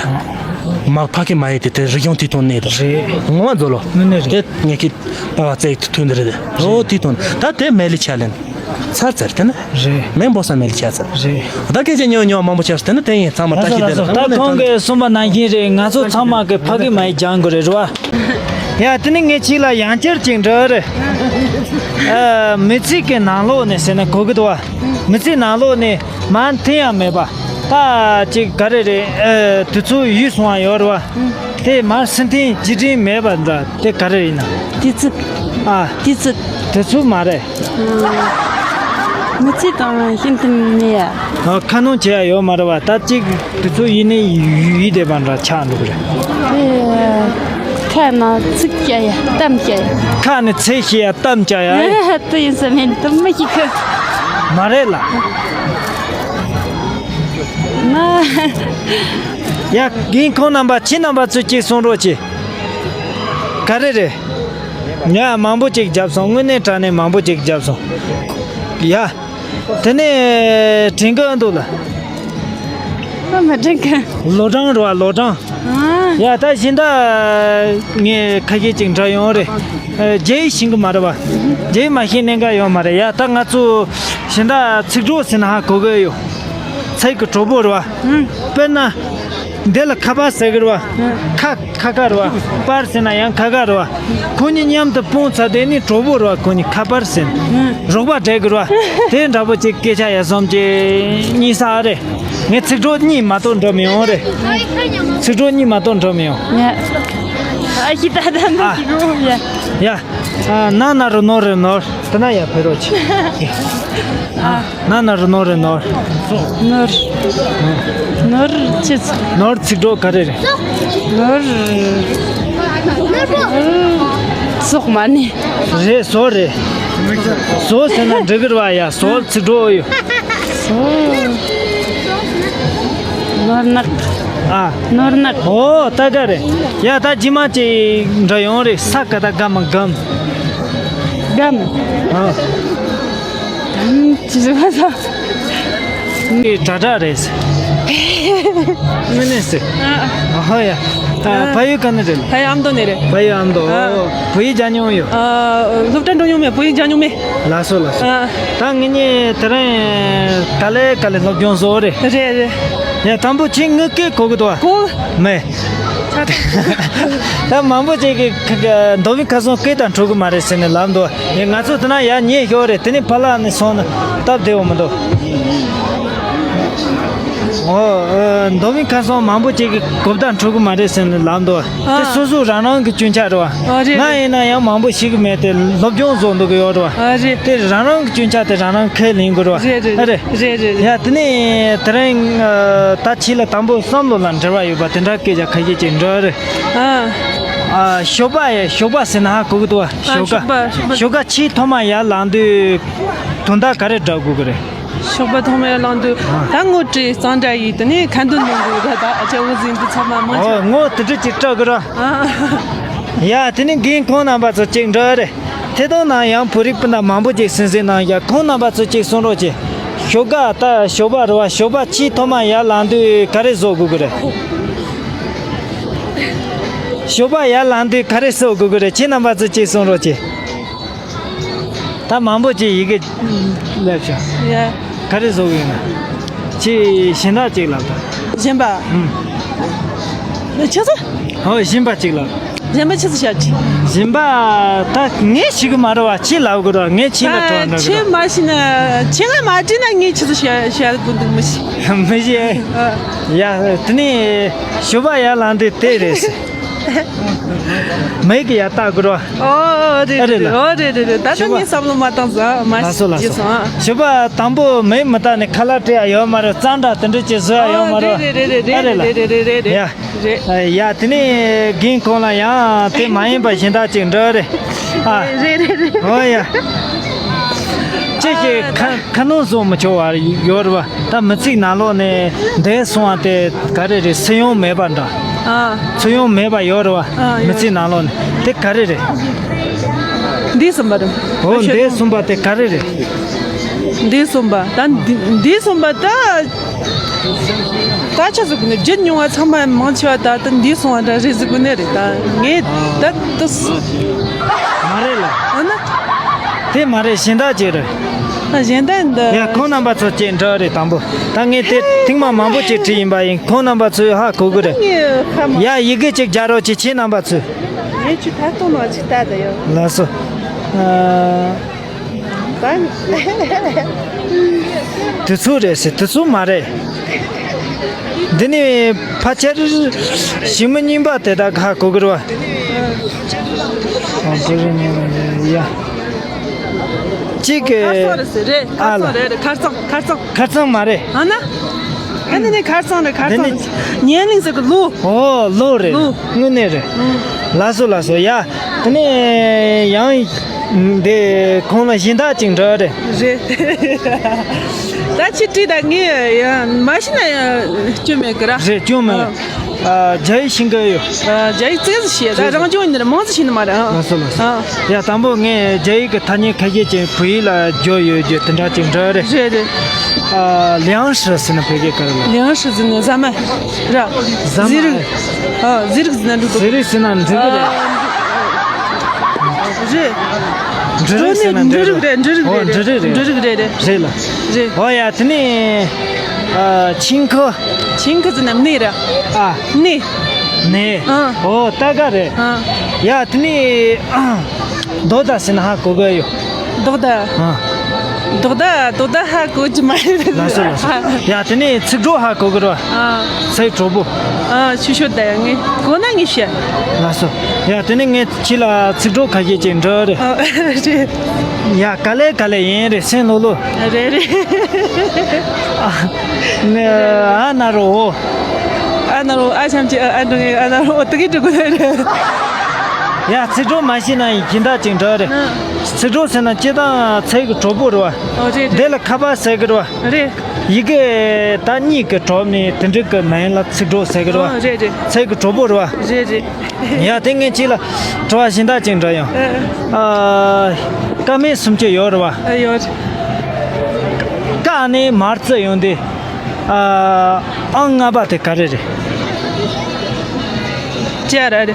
ད། མ་ཕ་གི་མ་ཡི་དེ་དེ་རིག་གཞུང་དེ་དོན་ནས་དང་། རེད། ངོ་མ་མཛོ་ལོ། དངོས་གནས་རེད། དེ་ངས་ཀྱི་པ་བ་བཙལ་ཐུན་འདི་རེད། ཨོ་དེ་དོན་ད་དེ་མེ་ལི་ཆ་ལེན། ཚར་ཚར་དེ་ན། རེད། མེ་འབོ་ས་མེ་ལི་ཆ་ཚར། རེད། ད་སྐད་ཆ་ཉོ་ཉོ་མང་པོ་ཆགས་དེ་ན་དེ་ཡིན་ཚང་མ་ད་ལགས་སོ་ཤི་དེ་ལགས་སོ། ད་ཁོང་གིས་གསུངས་པ་ནང་བཞིན་རེད། ང་ཚོ་ཚང་མ་གི་ཕ་གི་མ་ཡི་སྦྱང་དགོས་རེད། རེད་བ། ཡ་དེ་ནི་ངས་ཅིག་ལ་ཡང་བསྐྱར་ཅིག་འདྲི་རེད། ཨ། མི་ཚེ་གི་ནང་ལོགས་ནས་ཟེར་ན་གོ་གི་འདུག་བ། མི་ཚེ་ནང་ལོགས་ནས་མ་འཐེན་ཡ་མེད་པ། ད་ཅིག་ག་རེ་རེད། ཨ། དུས་ཚོད་ཡོལ་སོང་བ་ཡོད་རེད་བ། དེ་མར་སེམས་ཐེངས་རྗེས་དྲན་མེད་པ་འདྲ་དེ་ག་རེ་ཡིན་ན། དུས་ཚོད། ཨ། དུས་ཚོད། དུས་ཚོད་མ་རེད། མི་ཚེ་དང་ཤིན་ཏུ་མེད་ཡ། ཨ། ཁ་སྣོན་བྱེད་ཡ་ཡོད་མ་རེད་བ། ད་ཅིག་དུས་ཚོད་ཡིན་ནས་ཡོལ་བསྡད་པ་འདྲ་ཆགས་འགྲོ་གི་རེད། དེ་ཁ་ནང་ཚིག་བཤད་ཡ་གཏམ་བཤད་ཡ། ཁ་ནས་ཚིག་བཤད་ཡ་གཏམ་བཤད་ཡ། དེ་ཡིན་ས་མིན་དུ་མི་ཤེས་གི། མ་རེད་ལ། ན། ཡ། རྒན་ཁོང་རྣམ་པ་ཁྱེད་རྣམ་པ་ཚོས་ཅིག་གསུང་རོགས་གྱིས། ག་རེ་རེད། ང་མང་པོ་ཅིག་བརྒྱབ་སོང་། དངོས་གནས་དྲང་གནས་མང་པོ་ཅིག་བརྒྱབ་སོང་། ཡ། དེ་ནས་དྲན་གི་འདུག་ལ། ཨ་མ་དྲན་གི། ལོ་གྲངས་རེད་བ། ལོ་གྲངས། ཨ། ཡ་ད་གཞན་དག་ངས་ཁ་ཤས་ཅིག་འདྲི་ཡོང་རེད། ཨ། རྒྱ་ཡིག་ཤེས་གི་མ་རེད་བ། རྒྱ་ཡིག་མ་ཤེས་གནད་འགག་ཡོད་མ་རེད། ཡ་ད་ང་ཚོ་གཞན་དག་ཚིག་གྲོགས་ཟེར་ན་ཧ་གོ་གི་ཡོད། ཚིག་གི་གྲོགས་པོ་རེད་བ། དཔེར་ན། འདི་ལ་ཁ་པར་ཟེར་གི་རེད་བ། ཁ་ཁ་ཁ་རེད་བ། པར་ཟེར་ན་ཡང་ཁ་ཁ་རེད་བ། ཁོ་གཉིས་མཉམ་དུ་སྤུངས་ཚར་དེ་ནི་གྲོགས་པོ་རེད་བ། ཁོ་གཉིས་ཁ་པར་ཟེར་ནས་རོགས་པ་སྤྲད་གི་རེད་བ། དེ་འདྲ་པོ་ཅིག་སྐད་ཆ་ཡ་བཟོམ་གྱི་གཉིས་ས་རེད། ངས་ཚིག་གྲོགས་གཉིས་མ་གཏོགས་འགྲོ་མི་ཡོང་རེད། ཚིག་གྲོགས་གཉིས་མ་གཏོགས་འགྲོ་མི་ཡོང་། ཡ། ཨ་ཤི་ད་ད་ཨ། མི་ཤི་གོ་ཡ། ཡ། ཨ། ན་ན་རུ་ནོར་རུ་ནོར། དེ་ན་ཡ་ཕེ་རོ་ཆི། ཨ། ན་ན་རུ་ནོར་རེད། ནོར། ནོར། ནོར་ཅི་ཚིག་ནོར་ཚིག་གྲོགས་ག་རེ་རེད། ནོར། ནོར་ཙོག་མ་ནི། རེད། ཟོ་རེད། ཟོ་ཟེར་ན་འགྲིག་གི་རེད་བ། ཡ། ཟོ་ཚིག་གྲོགས་ཡོད། ཟོ། ནོར་ནག་ཨ། ནོར་ནག་ཨོ་ད་ག་རེད། ཡ་ད་རྗེས་མ་ཅིག་འདྲི་ཡོང་རེད། ས་ག་ད་ག་མ་སྒམ། སྒམ། ཨ། སྒམ་ཅི་ཟེར་བ་ད། ངའི་དྲ་གྲགས་རེད། དངོས་གནས་སེ། ཨ་ཧོ་ཡ། ད་ཕ་ཡུལ་ག་ནས་རེད། ཕ་ཡུལ་ཨ་མདོ་ནས་རེད། ཕ་ཡུལ་ཨ་མདོ། ཨ། བོད་ཡིག་སྦྱང་མྱོང་ཡོད། ཨ། སློབ་གྲྭ་འགྲོ་མྱོང་མེད། བོད་ཡིག་སྦྱང་མྱོང་མེད། ལགས་སོ་ལགས་སོ། ཨ། ད་ངེད་གཉིས་དེ་རིང་ག་ལེ་ག་ལེ་སློབ་སྦྱོང་བཟོ་རེད། རེད་རེད། ཡ་དང་པོ་ཁྱེད་ངའི་སྐད་གོ་གི་འདུག་བ། གོ། མེད། ད་མང་པོ་ཅིག་གིས་ཁ་ཁ་མདོ་སྨད་ཁ་སང་སྐད་དང་འཕྲོད་གི་མ་རེད་ཟེར་ནས་ལབ་འདུག་ཡ་ང་ཚོ་དེ་ན་ཡར་ཉལ་ཤོག་རེད། དེ་ནས་ཕར་ལ་ནས་སོང་ན་སྟབས་བདེ་བོ་མི་འདུག་ཨོ། མདོ་སྨད་ཁ་སང་མང་པོ་ཅིག་གིས་གོ་བརྡ་འཕྲོད་གི་མ་རེད་ཟེར་ནས་ལབ་འདུག་དེ་ཨ། སོ་སོ་རང་རང་གི་སྐྱོན་ཆ་རེད་བ། ཨ་རེད། ང་ཡིན་ན་ཡང་མང་པོ་ཤེས་གི་མེད་དེ་སློབ་སྦྱོང་བཟོ་འདུག་གི་ཡོད་རེད་བ། ཨ་རེད། དེ་རང་རང་གི་སྐྱོན་ཆ་དེ་རང་རང་ཁས་ལེན་དགོས་རེད་བ། རེད་རེད། ཨ་རེད། རེད་རེད་རེད། ཡ་དེ་ནས་དེ་རིང་ད་ཁྱེད་ལ་དང་པོ་བསམ་བློ་ལ་འབྲེལ་བ་ཡོད་པ་དེ་འདྲ་སྐད་ཆ་ཁ་ཤས་ཅིག་འདྲི་རེད། ཨ། ཨ། ཞོགས་པ་ཡ་ཞོགས་པ་ཟེར་ན་ཧ་གོ་གི་འདུག་བ། ཨ། ཞོགས་ཀ་ཞོགས་པ་ཞོགས་པ། ཞོགས་ཀ་ཆེས་ཐོག་མ་ཡར་ལངས་དུས་དོན་དག་ག་རེ་སྒྲུབ་དགོས་ཀྱི་རེད། ཞོགས་པ་ཐོག་མ་ཡར་ལངས་དུས་ཨ། ད་ངོ་སྤྲོད་གཙང་སྦྲ་ཡིས་དེ་ནས་ཁ་འདོན་གནང་དགོས་ད་ད་ཨ་ཅག་འོ་ཟིན་དུ་ཚང་མ་མང་ཆེ། ཨོ་ངོ་དེ་འདྲ་ཅིག་སྤྲོད་དགོས་ར། ཨ། ཡ་དེ་ནས་རྒན་ཁོང་རྣམ་པ་ཚོ་ཅིག་འདྲི་རེད། ཐད་གཏོང་ནང་ཡང་བོད་རིགས་སྤུན་ཟླ་མང་པོ་ཅིག་གསན་གཟིགས་གནང་ཡ། ཁོང་རྣམ་པ་ཚོ་ཅིག་གསུང་རོགས་གྱིས། ཞོགས་ཀ་ད་ཞོགས་པ་རེད་བ། ཞོགས་པ་ཆེས་ཐོག་མ་ཡར་ལངས་དུས་ག་རེ་བཟོ་དགོས་ཀྱི་རེད། ཞོགས་པ་ཡར་ལངས་དུས་ག་རེ་བཟོ་དགོས་ཀྱི་རེད། ཁྱེད་རྣམ་པ་ཚོ་ཅིག་གསུང་རོགས་གྱིས། ད་མང་པོ་ཅིག་ཡི་གེ་སླེབས་བྱུང་། ཡ། ག་རེ་བཟོ་གི་ཡོད་ན། ཁྱེད་གཞན་དག་ཅིག་ལབ་དང་། གཞན་པ། ཨུམ། ཆི་ཟེར། ཧོ་གཞན་པ་ཅིག་ལབ། གཞན་པ་ཆི་ཟེར་བཤད་ཀྱི། གཞན་པ་ད་ངས་ཤེས་གི་མ་རེད་བ། ཁྱེད་ལབ་དགོས་རེད་བ། ངས་ཁྱེད་ལ་དྲི་བ་འདྲི་གི་རེད། ཁྱེད་མ་ཤེས་ན་ཁྱེད་ང་མ་དྲིས་ན་ངས་ཆི་ཟེར་བཤད་བཤད་དགོས་འདུག་མི་ཤེས། མི་ཤེས། ཨ། ཡ་དེ་ནས་ཞོགས་པ་ཡར་ལངས་དུས་དེ་རེད་ཟེར། མིག་གིས་ཡར་ལྟ་དགོས་རེད་བ། ཨོ་ཨོ་རེད། ཨ་རེད་རེད་ལ། ཨོ་རེད་རེད་རེད། ད་ལྟ་ཞོགས་པ། ངས་བསམ་བློ་མ་བཏང་ཟེར་མ། ལགས་སོ་ལགས་སོ། ཞུས་སོང་ཨ། ཞོགས་པ་དང་པོ་མིག་མི་ལྟ་ནས་ཁ་ལག་སྤྲད་ཡ་ཡོད་མ་རེད། གཙང་སྦྲ་དེ་འདྲ་ཅིག་བཟོ་ཡ་ཡོད་མ་རེད། ཨོ་རེད་རེད་རེད། ཨ་རེད་ལ། རེད་རེད་རེད་རེད། ཡ། རེད། ཡ་དེ་ནས་རྒན་ཁོང་ལ་ཡང་དེ་མ་ཡིན་པ་གཞན་དག་ཅིག་འདྲི་རེད། ཨ། རེད་རེད་རེད། ཨོ་ཡ། ཅི་ཞིག་ཁ་ཁ་ནང་བཟོ་མི་ཆོག་བ་ཡོད་རེད་བ། ད་མི་ཚེའི་ནང་ལོགས་ནས་འདས་སོང་བ་དེ་ག་རེ་རེད། སུན་དབྱུང་མེད་པ་འདྲ། ཨ། སུན་དབྱུང་མེད་པ་ཡོད་རེད་བ། ཨ་ཡོད། མི་ཚེའི་ནང་ལོགས་ནས་དེ་ག་རེ་རེད། འདས་ཟིན་པ་རེད། འོ་འདས་ཟིན་པ་དེ་ག་རེ་རེད། འདས་ཟིན་པ་ད་འདས་ཟིན་པ་ད། ད་ཆ་ཟིག་གི་ནས་བརྗེད་མྱོང་བ་ཚང་མ་མང་ཆེ་བ་ད་ད་འདས་སོང་བ་འདྲ་རེད་ཟིག་གི་ནས་རེད། ད་ངས་ད་ད་སུ། མ་རེད་ལ། ཨ་ན། དེ་མ་རེད། གཞན་དག་ཅིག་རེད། ཨ་གཞན་དག་འདི། ཡ་ཁོང་རྣམ་པ་ཚོ་ཅིག་འདྲི་རེད་དང་པོ། ད་ངས་དེ་ཐེངས་མ་མང་པོ་ཅིག་དྲིས་ཡིན་པ་ཡིན། ཁོང་རྣམ་པ་ཚོས་ཧ་གོ་གི་རེད། ངས་ཧ་མ། ཡ་ཡི་གེ་ཅིག་རྒྱག་རོགས་གྱིས་ཁྱེད་རྣམ་པ་ཚོས། ངས་ཁྱོད་ཐད་གཏོང་ནང་ཅིག་ལྟ་ད་ཡོད། ལགས་སོ། ཨ། དེ་ཚོ་རེད་ཟེར། དེ་ཚོ་མ་རེད། འདི་ནི་ཕལ་ཆེར་ཞི་མི་རྙིང་པ་དེ་དག་ཧ་གོ་གི་རེད་བ། ཨ་དེ་རེད་ཉེ་བ་རེད་ཡ། གཅིག་གི་ཁ་སང་རེད་ཟེར་རེད། ཨ་ལ། ཁ་སང་རེད་རེད། ཁ་སང་ཁ་སང་། ཁ་སང་མ་རེད། ཨ་ན། ཨ་ནི་ནི་ཁ་སང་རེད། ཁ་སང་རེད། ཉེ་གླིང་ཟེར་གི་ལོ། ཨོ་ལོ་རེད། ལོ། དངོས་གནས་རེད། ཨང་། ལགས་སོ་ལགས་སོ། ཡ་དེ་ནས་ཡང་འདི་ཁོང་ལ་གཞན་དག་ཅིག་འདྲི་རེད། རེད། ད་ཁྱེད་དྲིས་ད་ངས་ཡང་མ་ཤེས་ན་ཡང་སྐྱོན་མེད་གི་ར། རེད་སྐྱོན་མེད། ཨ། ཨ་རྒྱ་ཡིག་ཤེས་ཀྱི་ཡོད། ཨ་རྒྱ་ཡིག་རྩེ་ཟིག་ཤེས། ད་རང་སྦྱོང་ཡིན་ན་ར་མང་ཙམ་ཤེས་ནི་མ་རེད། ཨ། ལགས་སོ་ལགས་སོ། ཨ། ཡ་དང་པོ་ངས་རྒྱ་ཡིག་གི་ཐ་སྙད་ཁ་ཤས་ཅིག་བོད་ཡིག་ལ་བསྒྱུར་ཡོད་རྒྱུ་དེ་འདྲ་ཅིག་འདྲི་རེད། རེད་རེད། ཨ། 粮食ཟེར་ན་བོད་སྐད་ག་རེ་ལབ། 粮食ཟེར་ན་ཟ་མ་ར། ཟ་མ་ཟས་རིགས། ཨ། ཟས་རིགས་ཟེར་ན་འགྲིག་གི། ཟས་རིགས་ཟེར་ན་འགྲིག་གི་རེད། ཨ། རེད། འབྲུ་རིགས་ཟེར་ན་འབྲུ་རིགས་རེད། འབྲུ་རིགས་ཨོ་རེད། འབྲུ་རིགས་རེད། འབྲུ་རིགས་རེད་རེད། རེད་ལ། རེད། ཨོ་ཡ་དེ་ནས་ཨ་ཆིང་ཁོ། ཆིང་ཁོ་ཟེར་ན་སྣེ་ར། ཨ། སྣེ། སྣེ། ཨ། ཨོ་ད་ག་རེད། ཨ། ཡ་དེ་ནས་ཨ། རྡོ་ད་ཟེར་ན་ཧ་གོ་གི་ཡོད། རྡོག་ད། ཨ། རྡོག་ད་རྡོག་ད་ཧ་གོ་གི་མ་རེད། ལགས་སོ་ལགས་སོ། ཡ་དེ་ནས་ཚིག་གྲོགས་ཧ་གོ་གི་རེད་བ། ཨ། ཚིག་གྲོགས་པོ། ཨ་ཆུ་ཤོད་ད་ཡ་ངས་གོ་ན་ངས་བཤད། ལགས་སོ། ཡ་དེ་ནས་ངས་ཁྱེད་ལ་ཚིག་གྲོགས་ཁ་ཤས་ཅིག་འདྲི་རེད། ཨ་རེད། ཡ་ག་ལེ་ག་ལེ་ཡིན་རེད། སེམས་ལྷོད་ལྷོད། རེད་རེད། ཨ་ནི་ཨ་ན་རོ། ཨ་ན་རོ། ཨ་ཆམ་ཅི། ཨ་འགྲོ་ངེ། ཨ་ན་རོ། ཨོ་ཏི་གི་འགྲོ་གི་རེད། ཡ་ཚིག་གྲོགས་མ་ཤེས་ན་ཡིན་གྱིན་ད་ཅིག་འདྲི་རེད། ཨ། ཚིག་གྲོགས་ཟེར་ན་སྤྱིར་བཏང་ཚིག་གི་གྲོགས་པོ་རེད་བ། ཨོ་རེད་རེད། དེ་ལ་ཁ་པར་ཟེར་གི་རེད་བ། རེད། ཡི་གེ་ད་གཉིས་ཀྱི་གྲོགས་ནི་དེ་འདྲ་གི་མིང་ལ་ཚིག་གྲོགས་ཟེར་གི་རེད་བ། ཨོ་རེད་རེད། ཚིག་གི་གྲོགས་པོ་རེད་བ། རེད་རེད། ཡ་དེ་ངས་ཁྱེད་ལ་དྲི་བ་གཞན་དག་ཅིག་འདྲི་ཡང་། ཨ། ཨ། ཀ་མད་སུམ་ཅུ་ཡོད་རེད་བ། ཨ་ཡོད། ཀ་ནས་མར་བརྩི་ཡོང་དུས། ཨ། ཨང་ལྔ་པ་དེ་ག་རེ་རེད། ཅ་ར་རེད།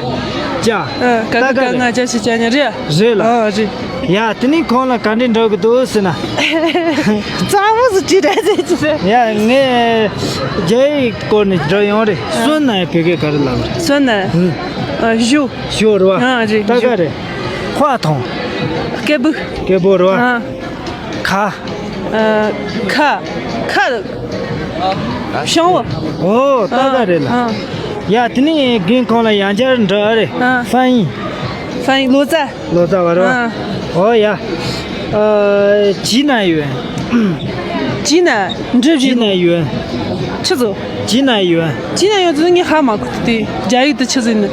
ཅ། ཨ། ཀ་ཏ་ཁ་ག་རེད། ང་ཅ་ཞིག་ཅ་ཉ་རེད། རེད་ལ། ཨ་རེད། ཡ། དེ་ནས་ཁོང་ལ་ག་འདྲས་འགྲོ་གི་འདུག་ཟེར་ན། གཙང་མོ་སུ་ཅི་རེད་ཟེར་ཅི་ཟེར། ཡ། ངས་རྒྱ་ཡིག་སྐོར་ནས་འགྲོ་ཡོང་རེད། 酸奶བོད་སྐད་ག་རེ་ལབ་རེད། 酸奶། ཨ། ཞོ། ཞོ་རེད་བ། ཨ་རེད། ཏ་ཁ་རེད། 话筒། སྐད་འབོད། སྐད་འབོད་རེད་བ། ཨ། ཁ། ཨ། ཁ། ཁ། ཤང་བོ། ཨོ། ཏ་ཁ་རེད་ལ། ཨ། ཡ། དེ་ནས་རྒན་ཁོང་ལ་ཡང་བསྐྱར་འདྲི་ཨ་རེད། ཨ། 翻译། 翻译། ལོ་ཙཱ། ལོ་ཙཱ་བ་རེད་བ། ཨ། ཨོ་ཡ། ཨ། ཅི་ན་ཡོད། ཅི་ན་འགྲུབ་ཅི་ན་ཡོད། ཆི་ཟོ། ཅི་ན་ཡོད། ཅི་ན་ཡོད་ཟེར་ངས་ཧ་མ་གོ་དེ་རྒྱ་ཡིག་ཏུ་ཆི་ཟེར་ནི།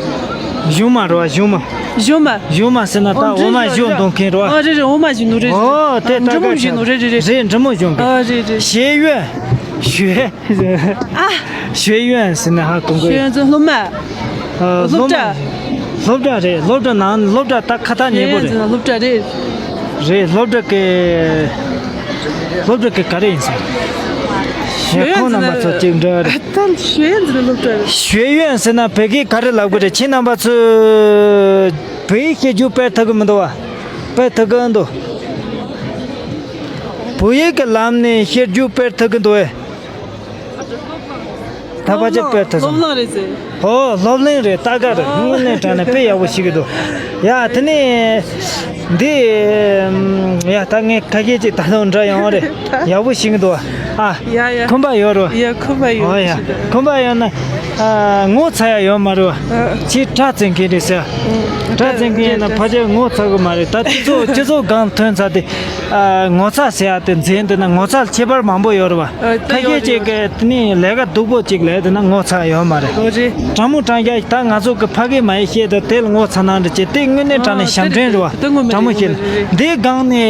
གཞུང་མ་རེད་བ། གཞུང་མ། གཞུང་མ། གཞུང་མ་ཟེར་ན་ད། ཨོ། འོ་མ་གཞུང་འདོན་མཁན་རེད་བ། ཨ་རེད་རེད། འོ་མ་གཞུང་ནོ་རེད། ཨོ། དེ་ད་འབྲི་མོ་ག་གཞུང་ནོ་རེད། རེད་རེད། རེད། འབྲི་མོ་གཞུང་གི། ཨ་རེད་རེད། 学院། 学། 啊། 学院ཟེར་ན་ཧ་གོ་གི། 学院ཟེར་སློབ་མ། ཨ། སློབ་གྲྭ། སློབ་གྲྭ་རེད། སློབ་གྲྭ་ནང་སློབ་གྲྭ་ད་ཁ་ཐག་ཉེ་པོ་རེད། 学院ཟེར་ན་སློབ་གྲྭ་རེད། རེད། སློབ་གྲྭ་གི། སློབ་གྲྭ་གི་ག་རེ་ཡིན་ཟེར། 学院ཟེར་ན། ཡ། ཁོང་རྣམ་པ་ཚོ་གཅིག་འདྲ་རེད། ད་学院ཟེར་ན་སློབ་གྲྭ་རེད། 学院ཟེར་ན་བོད་སྐད་ག་རེ་ལབ་གི་རེད། ཁྱེད་རྣམ་པ་ཚོས་བོད་ཡིག་བཤད་རྒྱུ་དཔེ་ཐུབ་གི་མི་འདུག་བ། དཔེ་ཐུབ་གི་འདུག་བོད་ཡིག་གི་ལམ་ནས་བཤད་རྒྱུ་དཔེ་ཐུབ་གི་འདུག་བས། ད་ཕལ་ཆེར་དཔེ་ཐུབ་སོང་། སློབ་གླིང་རེད་ཟེར། ཨོ། སློབ་གླིང་རེད། ཏག་ཏག་རེད། དངོས་གནས་དྲང་གནས་དཔེ་ཡག་པོ་ཞིག་གི་འདུག་ཡ། དེ་ནས་འདི། ཡ། ད་ངས་ཁ་ཤས་ཅིག་ད་དུང་འདྲི་ཡོང་རེད། ཡག་པོ་ཞིག་གི་འདུག་ཨ། ཡ་ཡ། ཁོམ་པ་ཡོད་རེད། ཡ། ཁོམ་པ་ཡོད། ཨོ་ཡ། ཁོམ་པ་ཡོད་ན། ཨ། ངོ་ཚ་ཡ་ཡོད་མ་རེད་བ། ཨ། ཁྱེད་སྐྲ་བཙིང་མཁན་རེད་ཟེར། ཨ། སྐྲ་བཙིང་མཁན་ཡིན་ན་ཕལ་ཆེར་ངོ་ཚ་གི་མ་རེད། ད་སྤྱི་ཚོགས་སྤྱི་ཚོགས་སྒང་ཐོན་ཚར་ཏེ། ཨ། ངོ་ཚ་ཟེར་ཡ་དེ་འཛིན་དེ་ན་ངོ་ཚ་ཁྱད་པར་མང་པོ་ཡོད་རེད་བ། ཨ། ད་ཁ་ཤས་ཡོད་ཅིག་གིས་དེ་ནས་ལས་ཀ་སྡུག་པོ་ཅིག་ལས་དེ་ན་ངོ་ཚ་ཡོད་མ་རེད། ཨོ་རེད། དྲང་མོ་དྲང་རྐྱང་ད་ང་ཚོ་གི་ཕ་གི་མ་ཡི་བཤད་དེ་དེ་ལ་ངོ་ཚ་ན་འདྲ་བྱེད་དེ་དངོས་གནས་དྲང་ནས་ཨ། ཞབས་འདྲེན་རེད་བ། དེ་ངོ་མ་དྲང་མོ་བཤད་ན། རེད་རེད། འདི་སྒང་ནས་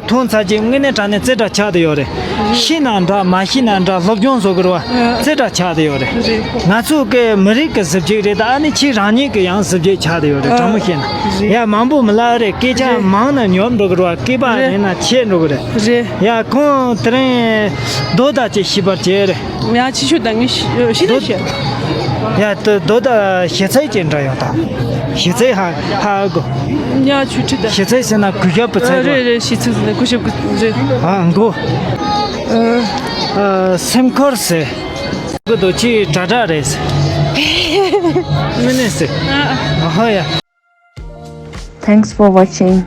མཐོང་ཚར་ཅིག་དངོས་གནས་དྲང་ནས་རྩེ་གྲ་ཆགས་དེ་ཡོད་རེད། ཤེས་ན་འདྲ་མ་ཤེས་ན་འདྲ་སློབ་སྦྱོང་བཟོ་གི་རེད་བ། ཨ། རྩེ་གྲ་ཆགས་དེ་ཡོད་རེད། རེད། ང་ཚོ་གི་མི་རིགས་ཀྱི་གཟི་བརྗིད་རེད། ད་ཨ་ནི་ཁྱེད་རང་ཉིད་ཀྱི་ཡང་གཟི་བརྗིད་ཆགས་དེ་ཡོད་རེད། ཨ། དྲང་མོ་བཤད་ན། རེད། ཡ། མང་པོ་མི་ལབ་རེད། སྐད་ཆ་རེད། མང་ན་ཉོབ་འགྲོ་གི་རེད་བ། སྐད་པ་རེད། རེད་ན་ཆད་འགྲོ་གི་རེད། རེད། ཡ། ཁོང་དེ་རིང་རྡོ་དང་ཅི་ཤེས་པར་བྱེད་རེད། ཡ། ཅི་ཤོད་ད་ངས་ཤི་ཤི་ན་ཤི། ཡ། དེ་རྡོ་དང་ཞེ་ཚའི་ཅན་འདྲ་ཡོང་ད། ཞེ་ཚའི་ཧ་ཧ་གོ། ཡ། ཆུ་ཁྲི་ད། ཞེ་ཚའི་ཟེར་ན་གུས་ཞབས་པའི་ཚའི་རེད། རེད། ཞེ་ཚའི་ཟེར་ན་གུས་ཞབས་ཀྱི་རེད། ཨ། གོ། ཨ། སེམས་ཁུར་ཟེར། གི་དོ་ཅི་དྲ་དྲ་རེད་ཟེར། མི་ནས་ཟེར། ཨ། ཨ་ཧ་ཡ། Thanks for watching.